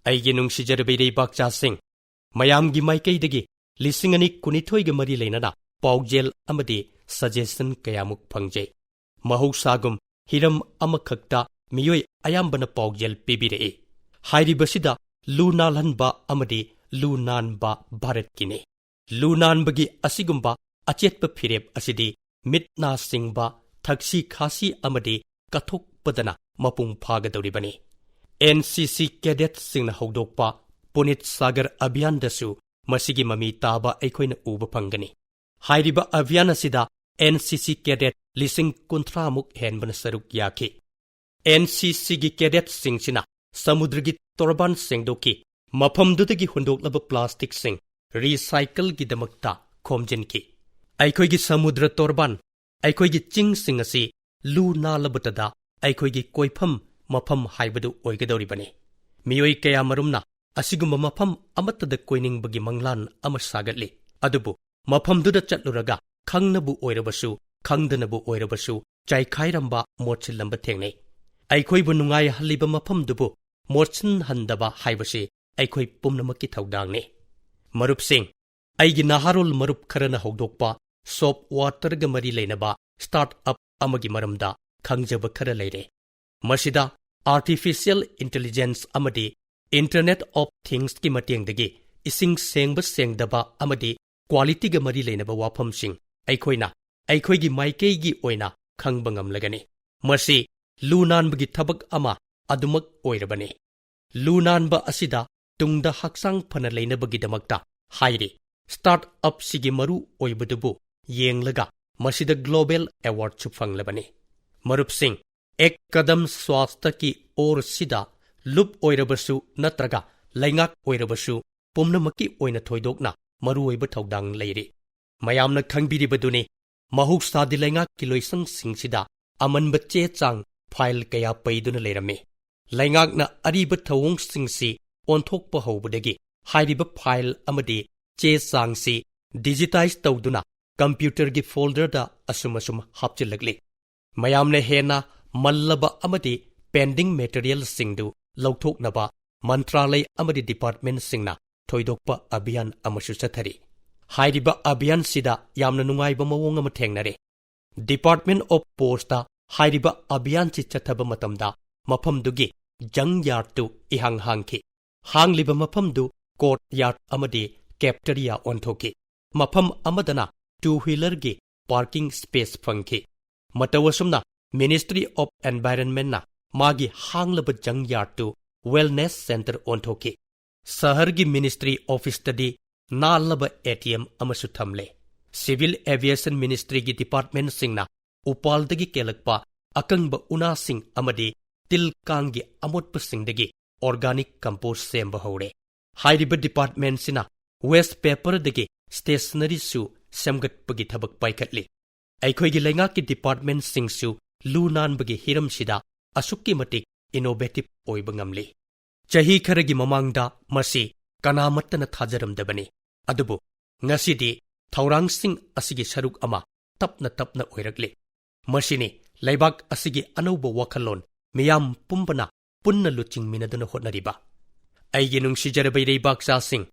ꯑꯩꯒꯤ ꯅꯨꯡꯁꯤꯖꯔꯕ ꯏꯔꯩꯕꯥꯛꯆꯥꯁꯤꯡ, ꯃꯌꯥꯝꯒꯤ ꯃꯥꯏꯀꯩꯗꯒꯤ ꯂꯤꯁꯤꯡ ꯑꯅꯤ ꯀꯨꯟꯅꯤꯊꯣꯏꯒ ꯃꯔꯤ ꯂꯩꯅꯅ ꯄꯥꯎꯖꯦꯜ ꯑꯃꯗꯤ ꯁꯖꯦꯁꯟ ꯀꯌꯥꯃꯨꯛ ꯐꯪꯖꯩ꯫ ꯃꯍꯧꯁꯥꯒꯨꯝ ꯍꯤꯔꯝ ꯑꯃꯈꯛꯇ ꯃꯤꯑꯣꯏ ꯑꯌꯥꯝꯕꯅ ꯄꯥꯎꯖꯦꯜ ꯄꯤꯕꯤꯔꯛꯏ꯫ ꯍꯥꯏꯔꯤꯕꯁꯤꯗ ꯂꯨ ꯅꯥꯜꯍꯟꯕ ꯑꯃꯗꯤ ꯂꯨ ꯅꯥꯟꯕ ꯚꯥꯔꯠꯀꯤꯅꯤ꯫ ꯂꯨ ꯅꯥꯟꯕꯒꯤ ꯑꯁꯤꯒꯨꯝꯕ ꯑꯆꯦꯠꯄ ꯐꯤꯔꯦꯞ ꯑꯁꯤꯗꯤ ꯃꯤꯠ ꯅꯥ ꯁꯤꯡꯕ, ꯊꯛꯁꯤ ꯈꯥꯁꯤ ꯑꯃꯗꯤ ꯀꯠꯊꯣꯛꯄꯗꯅ ꯃꯄꯨꯡ ꯐꯥꯒꯗꯧꯔꯤꯕꯅꯤ꯫ ꯑꯦꯟ ꯁꯤ ꯁꯤ ꯀꯦꯗꯦꯠꯁꯤꯡꯅ ꯍꯧꯗꯣꯛꯄ ꯄꯨꯅꯤꯠ ꯁꯥꯒꯔ ꯑꯚꯤꯌꯥꯟꯗꯁꯨ ꯃꯁꯤꯒꯤ ꯃꯃꯤ ꯇꯥꯕ ꯑꯩꯈꯣꯏꯅ ꯎꯕ ꯐꯪꯒꯅꯤ꯫ ꯍꯥꯏꯔꯤꯕ ꯑꯚꯤꯌꯥꯟ ꯑꯁꯤꯗ ꯑꯦꯟ ꯁꯤ ꯁꯤ ꯀꯦꯗꯦꯠ ꯂꯤꯁꯤꯡ ꯀꯨꯟꯊ꯭ꯔꯥꯃꯨꯛ ꯍꯦꯟꯕꯅ ꯁꯔꯨꯛ ꯌꯥꯈꯤ꯫ ꯑꯦꯟ ꯁꯤ ꯁꯤꯒꯤ ꯀꯦꯗꯦꯠꯁꯤꯡꯁꯤꯅ ꯁꯃꯨꯗ꯭ꯔꯒꯤ ꯇꯣꯔꯕꯥꯟ ꯁꯦꯡꯗꯣꯛꯈꯤ, ꯃꯐꯝꯗꯨꯗꯒꯤ ꯍꯨꯟꯗꯣꯛꯂꯕ ꯄ꯭ꯂꯥꯁꯇꯤꯛꯁꯤꯡ ꯔꯤꯁꯥꯏꯀꯜꯒꯤꯗꯃꯛꯇ ꯈꯣꯝꯖꯤꯟꯈꯤ꯫ ꯑꯩꯈꯣꯏꯒꯤ ꯁꯃꯨꯗ꯭ꯔ ꯇꯣꯔꯕꯥꯟ, ꯑꯩꯈꯣꯏꯒꯤ ꯆꯤꯡꯁꯤꯡ ꯑꯁꯤ ꯂꯨ ꯅꯥꯜꯂꯕꯇꯗ ꯑꯩꯈꯣꯏꯒꯤ ꯀꯣꯏꯐꯝ ꯃꯐꯝ ꯍꯥꯏꯕꯗꯨ ꯑꯣꯏꯒꯗꯧꯔꯤꯕꯅꯤ꯫ ꯃꯤꯑꯣꯏ ꯀꯌꯥꯃꯔꯨꯝꯅ ꯑꯁꯤꯒꯨꯝꯕ ꯃꯐꯝ ꯑꯃꯠꯇꯗ ꯀꯣꯏꯅꯤꯡꯕꯒꯤ ꯃꯪꯂꯥꯟ ꯑꯃ ꯁꯥꯒꯠꯂꯤ꯫ ꯑꯗꯨꯕꯨ ꯃꯐꯝꯗꯨꯗ ꯆꯠꯂꯨꯔꯒ ꯈꯪꯅꯕꯨ ꯑꯣꯏꯔꯕꯁꯨ, ꯈꯪꯗꯅꯕꯨ ꯑꯣꯏꯔꯕꯁꯨ, ꯆꯥꯏꯈꯥꯏꯔꯝꯕ, ꯃꯣꯠꯁꯤꯜꯂꯝꯕ ꯊꯦꯡꯅꯩ꯫ ꯑꯩꯈꯣꯏꯕꯨ ꯅꯨꯡꯉꯥꯏꯍꯜꯂꯤꯕ ꯃꯐꯝꯗꯨꯕꯨ ꯃꯣꯠꯁꯤꯟꯍꯟꯗꯕ ꯍꯥꯏꯕꯁꯤ ꯑꯩꯈꯣꯏ ꯄꯨꯝꯅꯃꯛꯀꯤ ꯊꯧꯗꯥꯡꯅꯤ꯫ ꯃꯔꯨꯞꯁꯤꯡ, ꯑꯩꯒꯤ ꯅꯍꯥꯔꯣꯜ ꯃꯔꯨꯞ ꯈꯔꯅ ꯍꯧꯗꯣꯛꯄ ꯁꯣꯞ ꯋꯥꯇꯔꯒ ꯃꯔꯤ ꯂꯩꯅꯕ ꯁ꯭ꯇꯥꯔꯠ ꯑꯞ ꯑꯃꯒꯤ ꯃꯔꯝꯗ ꯈꯪꯖꯕ ꯈꯔ ꯂꯩꯔꯦ꯫ ꯃꯁꯤꯗ ꯑꯥꯔꯇꯤꯐꯤꯁꯤꯌꯦꯜ ꯏꯟꯇꯦꯂꯤꯖꯦꯟꯁ ꯑꯃꯗꯤ ꯏꯟꯇꯔꯅꯦꯠ ꯑꯣꯐ ꯊꯤꯡꯁꯀꯤ ꯃꯇꯦꯡꯗꯒꯤ ꯏꯁꯤꯡ ꯁꯦꯡꯕ ꯁꯦꯡꯗꯕ ꯑꯃꯗꯤ ꯀ꯭ꯋꯥꯂꯤꯇꯤꯒ ꯃꯔꯤ ꯂꯩꯅꯕ ꯋꯥꯐꯝꯁꯤꯡ ꯑꯩꯈꯣꯏꯅ ꯑꯩꯈꯣꯏꯒꯤ ꯃꯥꯏꯀꯩꯒꯤ ꯑꯣꯏꯅ ꯈꯪꯕ ꯉꯝꯂꯒꯅꯤ꯫ ꯃꯁꯤ ꯂꯨ ꯅꯥꯟꯕꯒꯤ ꯊꯕꯛ ꯑꯃ ꯑꯗꯨꯃꯛ ꯑꯣꯏꯔꯕꯅꯤ꯫ ꯂꯨ ꯅꯥꯟꯕ ꯑꯁꯤꯗ ꯇꯨꯡꯗ ꯍꯛꯆꯥꯡ ꯐꯅ ꯂꯩꯅꯕꯒꯤꯗꯃꯛꯇ ꯍꯥꯏꯔꯤ ꯁ꯭ꯇꯥꯔꯠ ꯑꯞꯁꯤꯒꯤ ꯃꯔꯨ ꯑꯣꯏꯕꯗꯨꯕꯨ ꯌꯦꯡꯂꯒ ꯃꯁꯤꯗ ꯒ꯭ꯂꯣꯕꯦꯜ ꯑꯦꯋꯥꯔꯗꯁꯨ ꯐꯪꯂꯕꯅꯤ꯫ ꯃꯔꯨꯞꯁꯤꯡ, ꯑꯦꯛ ꯀꯗꯝ ꯁ꯭ꯋꯥꯁꯊꯀꯤ ꯑꯣꯔꯁꯤꯗ ꯂꯨꯞ ꯑꯣꯏꯔꯕꯁꯨ ꯅꯠꯇ꯭ꯔꯒ ꯂꯩꯉꯥꯛ ꯑꯣꯏꯔꯕꯁꯨ ꯄꯨꯝꯅꯃꯛꯀꯤ ꯑꯣꯏꯅ ꯊꯣꯏꯗꯣꯛꯅ ꯃꯔꯨꯑꯣꯏꯕ ꯊꯧꯗꯥꯡ ꯂꯩꯔꯤ꯫ ꯃꯌꯥꯝꯅ ꯈꯪꯕꯤꯔꯤꯕꯗꯨꯅꯤ, ꯃꯍꯧꯁꯥꯗꯤ ꯂꯩꯉꯥꯛꯀꯤ ꯂꯣꯏꯁꯪꯁꯤꯡꯁꯤꯗ ꯑꯃꯟꯕ ꯆꯦ ꯆꯥꯡ ꯐꯥꯏꯜ ꯀꯌꯥ ꯄꯩꯗꯨꯅ ꯂꯩꯔꯝꯃꯤ꯫ ꯂꯩꯉꯥꯛꯅ ꯑꯔꯤꯕ ꯊꯧꯑꯣꯡꯁꯤꯡꯁꯤ ꯑꯣꯟꯊꯣꯛꯄ ꯍꯧꯕꯗꯒꯤ ꯍꯥꯏꯔꯤꯕ ꯐꯥꯏꯜ ꯑꯃꯗꯤ ꯆꯦ ꯆꯥꯡꯁꯤ ꯗꯤꯖꯤꯇꯥꯏꯖ ꯇꯧꯗꯨꯅ ꯀꯝꯄ꯭ꯌꯨꯇꯔꯒꯤ ꯐꯣꯜꯗꯔꯗ ꯑꯁꯨꯝ ꯑꯁꯨꯝ ꯍꯥꯞꯆꯤꯜꯂꯛꯂꯤ꯫ ꯃꯌꯥꯝꯅ ꯍꯦꯟꯅ ꯃꯜꯂꯕ ꯑꯃꯗꯤ ꯄꯦꯟꯗꯤꯡ ꯃꯦꯇꯔꯤꯌꯦꯜꯁꯤꯡꯗꯨ ꯂꯧꯊꯣꯛꯅꯕ ꯃꯟꯇ꯭ꯔꯥꯂꯩ ꯑꯃꯗꯤ ꯗꯤꯄꯥꯔꯠꯃꯦꯟꯠꯁꯤꯡꯅ ꯊꯣꯏꯗꯣꯛꯄ ꯑꯚꯤꯌꯥꯟ ꯑꯃꯁꯨ ꯆꯠꯊꯔꯤ꯫ ꯍꯥꯏꯔꯤꯕ ꯑꯚꯤꯌꯥꯟꯁꯤꯗ ꯌꯥꯝꯅ ꯅꯨꯡꯉꯥꯏꯕ ꯃꯑꯣꯡ ꯑꯃ ꯊꯦꯡꯅꯔꯦ꯫ ꯗꯤꯄꯥꯔꯠꯃꯦꯟꯠ ꯑꯣꯐ ꯄꯣꯁꯇ ꯍꯥꯏꯔꯤꯕ ꯑꯚꯤꯌꯥꯟꯁꯤ ꯆꯠꯊꯕ ꯃꯇꯝꯗ ꯃꯐꯝꯗꯨꯒꯤ ꯖꯪ ꯌꯥꯔꯗꯇꯨ ꯏꯍꯥꯡ ꯍꯥꯡꯈꯤ꯫ ꯍꯥꯡꯂꯤꯕ ꯃꯐꯝꯗꯨ ꯀꯣꯔꯠ ꯌꯥꯔꯗ ꯑꯃꯗꯤ ꯀꯦꯐꯦꯇꯦꯔꯤꯌꯥ ꯑꯣꯟꯊꯣꯛꯈꯤ꯫ ꯃꯐꯝ ꯑꯃꯗꯅ ꯇꯨ ꯋꯤꯂꯔꯒꯤ ꯄꯥꯔꯀꯤꯡ ꯁ꯭ꯄꯦꯁ ꯐꯪꯈꯤ꯫ ꯃꯇꯧ ꯑꯁꯨꯝꯅ ꯃꯤꯅꯤꯁꯇ꯭ꯔꯤ ꯑꯣꯐ ꯑꯦꯟꯚꯥꯏꯔꯟꯃꯦꯟꯠꯅ ꯃꯥꯒꯤ ꯍꯥꯡꯂꯕ ꯖꯪ ꯌꯥꯔꯗꯇꯨ ꯋꯦꯜꯅꯦꯁ ꯁꯦꯟꯇꯔ ꯑꯣꯟꯊꯣꯛꯈꯤ꯫ ꯁꯍꯔꯒꯤ ꯃꯤꯅꯤꯁꯇ꯭ꯔꯤ ꯑꯣꯐꯤꯁꯇꯗꯤ ꯅꯥꯜꯂꯕ ꯑꯦ ꯇꯤ ꯑꯦꯝ ꯑꯃꯁꯨ ꯊꯝꯂꯦ꯫ ꯁꯤꯚꯤꯜ ꯑꯦꯚꯤꯌꯦꯁꯟ ꯃꯤꯅꯤꯁꯇ꯭ꯔꯤꯒꯤ ꯗꯤꯄꯥꯔꯠꯃꯦꯟꯠꯁꯤꯡꯅ ꯎꯄꯥꯜꯗꯒꯤ ꯀꯦꯜꯂꯛꯄ ꯑꯀꯪꯕ ꯎꯅꯥꯁꯤꯡ ꯑꯃꯗꯤ ꯇꯤꯜ ꯀꯥꯡꯒꯤ ꯑꯃꯣꯠꯄꯁꯤꯡꯗꯒꯤ ꯑꯣꯔꯒꯥꯅꯤꯛ ꯀꯝꯄꯣꯁ ꯁꯦꯝꯕ ꯍꯧꯔꯦ꯫ ꯍꯥꯏꯔꯤꯕ ꯗꯤꯄꯥꯔꯠꯃꯦꯟꯠꯁꯤꯅ ꯋꯦꯁ ꯄꯦꯄꯔꯗꯒꯤ ꯁ꯭ꯇꯦꯁꯅꯔꯤꯁꯨ ꯁꯦꯝꯒꯠꯄꯒꯤ ꯊꯕꯛ ꯄꯥꯏꯈꯠꯂꯤ꯫ ꯑꯩꯈꯣꯏꯒꯤ ꯂꯩꯉꯥꯛꯀꯤ ꯗꯤꯄꯥꯔꯠꯃꯦꯟꯠꯁꯤꯡꯁꯨ ꯂꯨ ꯅꯥꯟꯕꯒꯤ ꯍꯤꯔꯝꯁꯤꯗ ꯑꯁꯨꯛꯀꯤ ꯃꯇꯤꯛ innovative ꯑꯣꯏꯕ ꯉꯝꯂꯤ꯫ ꯆꯍꯤ ꯈꯔꯒꯤ ꯃꯃꯥꯡꯗ ꯃꯁꯤ ꯀꯅꯥꯃꯠꯇꯅ ꯊꯥꯖꯔꯝꯗꯕꯅꯤ, ꯑꯗꯨꯕꯨ ꯉꯁꯤꯗꯤ ꯊꯧꯔꯥꯡꯁꯤꯡ ꯑꯁꯤꯒꯤ ꯁꯔꯨꯛ ꯑꯃ ꯇꯞꯅ ꯇꯞꯅ ꯑꯣꯏꯔꯛꯂꯤ꯫ ꯃꯁꯤꯅꯤ ꯂꯩꯕꯥꯛ ꯑꯁꯤꯒꯤ ꯑꯅꯧꯕ ꯋꯥꯈꯜꯂꯣꯟ ꯃꯤꯌꯥꯝ ꯄꯨꯝꯕꯅ ꯄꯨꯟꯅ ꯂꯨꯆꯤꯡꯃꯤꯟꯅꯗꯨꯅ ꯍꯣꯠꯅꯔꯤꯕ꯫ ꯑꯩꯒꯤ ꯅꯨꯡꯁꯤꯖꯔꯕ ꯏꯔꯩꯕꯥꯛꯆꯥꯁꯤꯡ,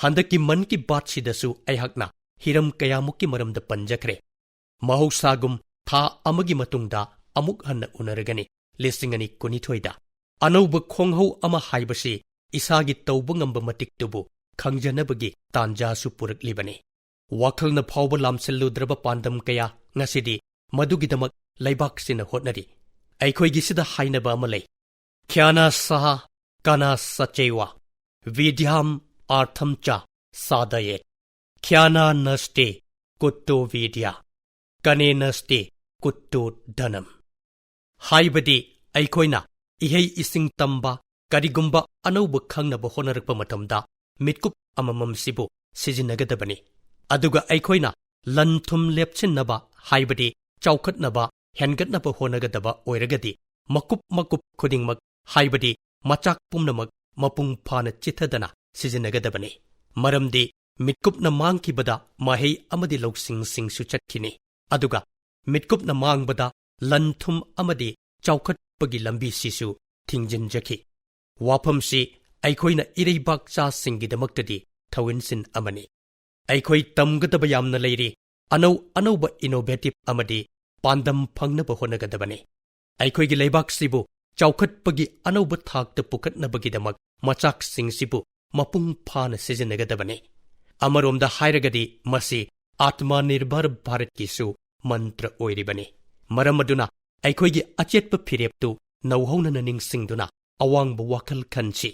ꯍꯟꯗꯛꯀꯤ ꯃꯟ ꯀꯤ ꯕꯥꯠꯁꯤꯗꯁꯨ ꯑꯩꯍꯥꯛꯅ ꯍꯤꯔꯝ ꯀꯌꯥꯃꯨꯛꯀꯤ ꯃꯔꯝꯗ ꯄꯟꯖꯈ꯭ꯔꯦ꯫ ꯃꯍꯧꯁꯥꯒꯨꯝ ꯊꯥ ꯑꯃꯒꯤ ꯃꯇꯨꯡꯗ ꯑꯃꯨꯛ ꯍꯟꯅ ꯎꯅꯔꯒꯅꯤ, ꯂꯤꯁꯤꯡ ꯑꯅꯤ ꯀꯨꯟꯅꯤꯊꯣꯏꯗ꯫ ꯑꯅꯧꯕ ꯈꯣꯡꯍꯧ ꯑꯃ ꯍꯥꯏꯕꯁꯤ ꯏꯁꯥꯒꯤ ꯇꯧꯕ ꯉꯝꯕ ꯃꯇꯤꯛꯇꯨꯕꯨ ꯈꯪꯖꯅꯕꯒꯤ ꯇꯥꯟꯖꯥꯁꯨ ꯄꯨꯔꯛꯂꯤꯕꯅꯤ꯫ ꯋꯥꯈꯜꯅ ꯐꯥꯎꯕ ꯂꯥꯝꯁꯤꯜꯂꯨꯗ꯭ꯔꯕ ꯄꯥꯟꯗꯝ ꯀꯌꯥ ꯉꯁꯤꯗꯤ ꯃꯗꯨꯒꯤꯗꯃꯛ ꯂꯩꯕꯥꯛꯁꯤꯅ ꯍꯣꯠꯅꯔꯤ꯫ ꯑꯩꯈꯣꯏꯒꯤꯁꯤꯗ ꯍꯥꯏꯅꯕ ꯑꯃ ꯂꯩ, "ꯈ꯭ꯌꯥꯅ ꯁꯍ ꯀꯅ ꯁꯆꯦꯋꯥ, ꯕꯤꯗ꯭ꯌꯥꯝ ꯑꯥꯔꯊꯝ ꯆ ꯁꯥꯗꯌꯦꯠ, ꯈ꯭ꯌꯥꯅ ꯅꯁꯇꯦ ꯀꯨꯠꯇꯣ ꯕꯤꯗ꯭ꯌꯥ, ꯀꯅꯦ ꯅꯁꯇꯦ ꯀꯨꯠꯇꯣ ꯙꯅꯝ"꯫ ꯍꯥꯏꯕꯗꯤ, ꯑꯩꯈꯣꯏꯅ ꯏꯍꯩ ꯏꯁꯤꯡ ꯇꯝꯕ, ꯀꯔꯤꯒꯨꯝꯕ ꯑꯅꯧꯕ ꯈꯪꯅꯕ ꯍꯣꯠꯅꯔꯛꯄ ꯃꯇꯝꯗ ꯃꯤꯠꯀꯨꯞ ꯑꯃꯃꯝꯁꯤꯕꯨ ꯁꯤꯖꯤꯟꯅꯒꯗꯕꯅꯤ꯫ ꯑꯗꯨꯒ ꯑꯩꯈꯣꯏꯅ ꯂꯟ ꯊꯨꯝ ꯂꯦꯞꯁꯤꯟꯅꯕ, ꯍꯥꯏꯕꯗꯤ ꯆꯥꯎꯈꯠꯅꯕ, ꯍꯦꯟꯒꯠꯅꯕ ꯍꯣꯠꯅꯒꯗꯕ ꯑꯣꯏꯔꯒꯗꯤ ꯃꯀꯨꯞ ꯃꯀꯨꯞ ꯈꯨꯗꯤꯡꯃꯛ, ꯍꯥꯏꯕꯗꯤ ꯃꯆꯥꯛ ꯄꯨꯝꯅꯃꯛ ꯃꯄꯨꯡ ꯐꯥꯅ ꯆꯤꯊꯗꯅ ꯁꯤꯖꯤꯟꯅꯒꯗꯕꯅꯤ꯫ ꯃꯔꯝꯗꯤ ꯃꯤꯠꯀꯨꯞꯅ ꯃꯥꯡꯈꯤꯕꯗ ꯃꯍꯩ ꯑꯃꯗꯤ ꯂꯧꯁꯤꯡꯁꯤꯡꯁꯨ ꯆꯠꯈꯤꯅꯤ, ꯑꯗꯨꯒ ꯃꯤꯠꯀꯨꯞꯅ ꯃꯥꯡꯕꯗ ꯂꯟ ꯊꯨꯝ ꯑꯃꯗꯤ ꯆꯥꯎꯈꯠꯄꯒꯤ ꯂꯝꯕꯤꯁꯤꯁꯨ ꯊꯤꯡꯖꯤꯟꯖꯈꯤ꯫ ꯋꯥꯐꯝꯁꯤ ꯑꯩꯈꯣꯏꯅ ꯏꯔꯩꯕꯥꯛꯆꯥꯁꯤꯡꯒꯤꯗꯃꯛꯇꯗꯤ ꯊꯧꯏꯟꯁꯤꯟ ꯑꯃꯅꯤ꯫ ꯑꯩꯈꯣꯏ ꯇꯝꯒꯗꯕ ꯌꯥꯝꯅ ꯂꯩꯔꯤ꯫ ꯑꯅꯧ ꯑꯅꯧꯕ innovative ꯑꯃꯗꯤ ꯄꯥꯟꯗꯝ ꯐꯪꯅꯕ ꯍꯣꯠꯅꯒꯗꯕꯅꯤ꯫ ꯑꯩꯈꯣꯏꯒꯤ ꯂꯩꯕꯥꯛꯁꯤꯕꯨ ꯆꯥꯎꯈꯠꯄꯒꯤ ꯑꯅꯧꯕ ꯊꯥꯛꯇ ꯄꯨꯈꯠꯅꯕꯒꯤꯗꯃꯛ ꯃꯆꯥꯛꯁꯤꯡꯁꯤꯕꯨ ꯃꯄꯨꯡ ꯐꯥꯅ ꯁꯤꯖꯤꯟꯅꯒꯗꯕꯅꯤ꯫ ꯑꯃꯔꯣꯝꯗ ꯍꯥꯏꯔꯒꯗꯤ ꯃꯁꯤ ꯑꯥꯠꯃ ꯅꯤꯔꯚꯔ ꯚꯥꯔꯠꯀꯤꯁꯨ ꯃꯟꯇ꯭ꯔ ꯑꯣꯏꯔꯤꯕꯅꯤ꯫ ꯃꯔꯝ ꯑꯗꯨꯅ ꯑꯩꯈꯣꯏꯒꯤ ꯑꯆꯦꯠꯄ ꯐꯤꯔꯦꯞꯇꯨ ꯅꯧꯍꯧꯅꯅ ꯅꯤꯡꯁꯤꯡꯗꯨꯅ ꯑꯋꯥꯡꯕ ꯋꯥꯈꯜ ꯈꯟꯁꯤ,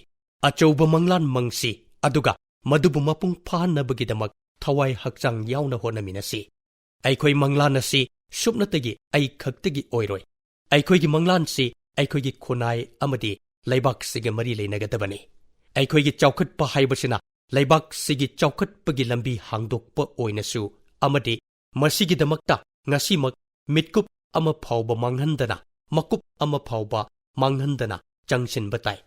ꯑꯆꯧꯕ ꯃꯪꯂꯥꯟ ꯃꯪꯁꯤ, ꯑꯗꯨꯒ ꯃꯗꯨꯕꯨ ꯃꯄꯨꯡ ꯐꯥꯍꯟꯅꯕꯒꯤꯗꯃꯛ ꯊꯋꯥꯏ ꯍꯛꯆꯥꯡ ꯌꯥꯎꯅ ꯍꯣꯠꯅꯃꯤꯟꯅꯁꯤ꯫ ꯑꯩꯈꯣꯏ ꯃꯪꯂꯥꯟ ꯑꯁꯤ ꯁꯨꯞꯅꯇꯒꯤ ꯑꯩ ꯈꯛꯇꯒꯤ ꯑꯣꯏꯔꯣꯏ꯫ ꯑꯩꯈꯣꯏꯒꯤ ꯃꯪꯂꯥꯟꯁꯤ ꯑꯩꯈꯣꯏꯒꯤ ꯈꯨꯟꯅꯥꯏ ꯑꯃꯗꯤ ꯂꯩꯕꯥꯛꯁꯤꯒ ꯃꯔꯤ ꯂꯩꯅꯒꯗꯕꯅꯤ꯫ ꯑꯩꯈꯣꯏꯒꯤ ꯆꯥꯎꯈꯠꯄ ꯍꯥꯏꯕꯁꯤꯅ ꯂꯩꯕꯥꯛꯁꯤꯒꯤ ꯆꯥꯎꯈꯠꯄꯒꯤ ꯂꯝꯕꯤ ꯍꯥꯡꯗꯣꯛꯄ ꯑꯣꯏꯅꯁꯨ, ꯑꯃꯗꯤ ꯃꯁꯤꯒꯤꯗꯃꯛꯇ ꯉꯁꯤꯃꯛ ꯃꯤꯠꯀꯨꯞ ꯑꯃ ꯐꯥꯎꯕ ꯃꯥꯡꯍꯟꯗꯅ ꯃꯀꯨꯞ ꯑꯃ ꯐꯥꯎꯕ ꯃꯥꯡꯍꯟꯗꯅ ꯆꯪꯁꯤꯟꯕ ꯇꯥꯏ꯫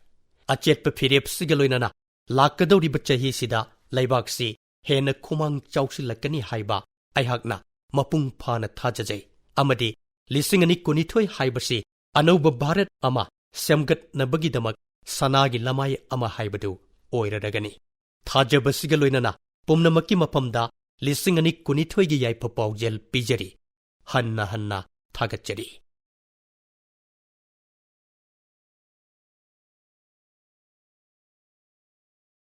ꯑꯆꯦꯠꯄ ꯐꯤꯔꯦꯞꯁꯤꯒ ꯂꯣꯏꯅꯅ ꯂꯥꯛꯀꯗꯧꯔꯤꯕ ꯆꯍꯤꯁꯤꯗ ꯂꯩꯕꯥꯛꯁꯤ ꯍꯦꯟꯅ ꯈꯨꯃꯥꯡ ꯆꯥꯎꯁꯤꯜꯂꯛꯀꯅꯤ ꯍꯥꯏꯕ ꯑꯩꯍꯥꯛꯅ ꯃꯄꯨꯡ ꯐꯥꯅ ꯊꯥꯖꯖꯩ꯫ ꯑꯃꯗꯤ ꯂꯤꯁꯤꯡ ꯑꯅꯤ ꯀꯨꯟꯅꯤꯊꯣꯏ ꯍꯥꯏꯕꯁꯤ ꯑꯅꯧꯕ ꯚꯥꯔꯠ ꯑꯃ ꯁꯦꯝꯒꯠꯅꯕꯒꯤꯗꯃꯛ ꯁꯅꯥꯒꯤ ꯂꯃꯥꯏ ꯑꯃ ꯍꯥꯏꯕꯗꯨ ꯑꯣꯏꯔꯔꯒꯅꯤ꯫ ꯊꯥꯖꯕꯁꯤꯒ ꯂꯣꯏꯅꯅ ꯄꯨꯝꯅꯃꯛꯀꯤ ꯃꯐꯝꯗ ꯂꯤꯁꯤꯡ ꯑꯅꯤ ꯀꯨꯟꯅꯤꯊꯣꯏꯒꯤ ꯌꯥꯏꯐ ꯄꯥꯎꯖꯦꯜ ꯄꯤꯖꯔꯤ꯫ ꯍꯟꯅ ꯍꯟꯅ ꯊꯥꯒꯠꯆꯔꯤ꯫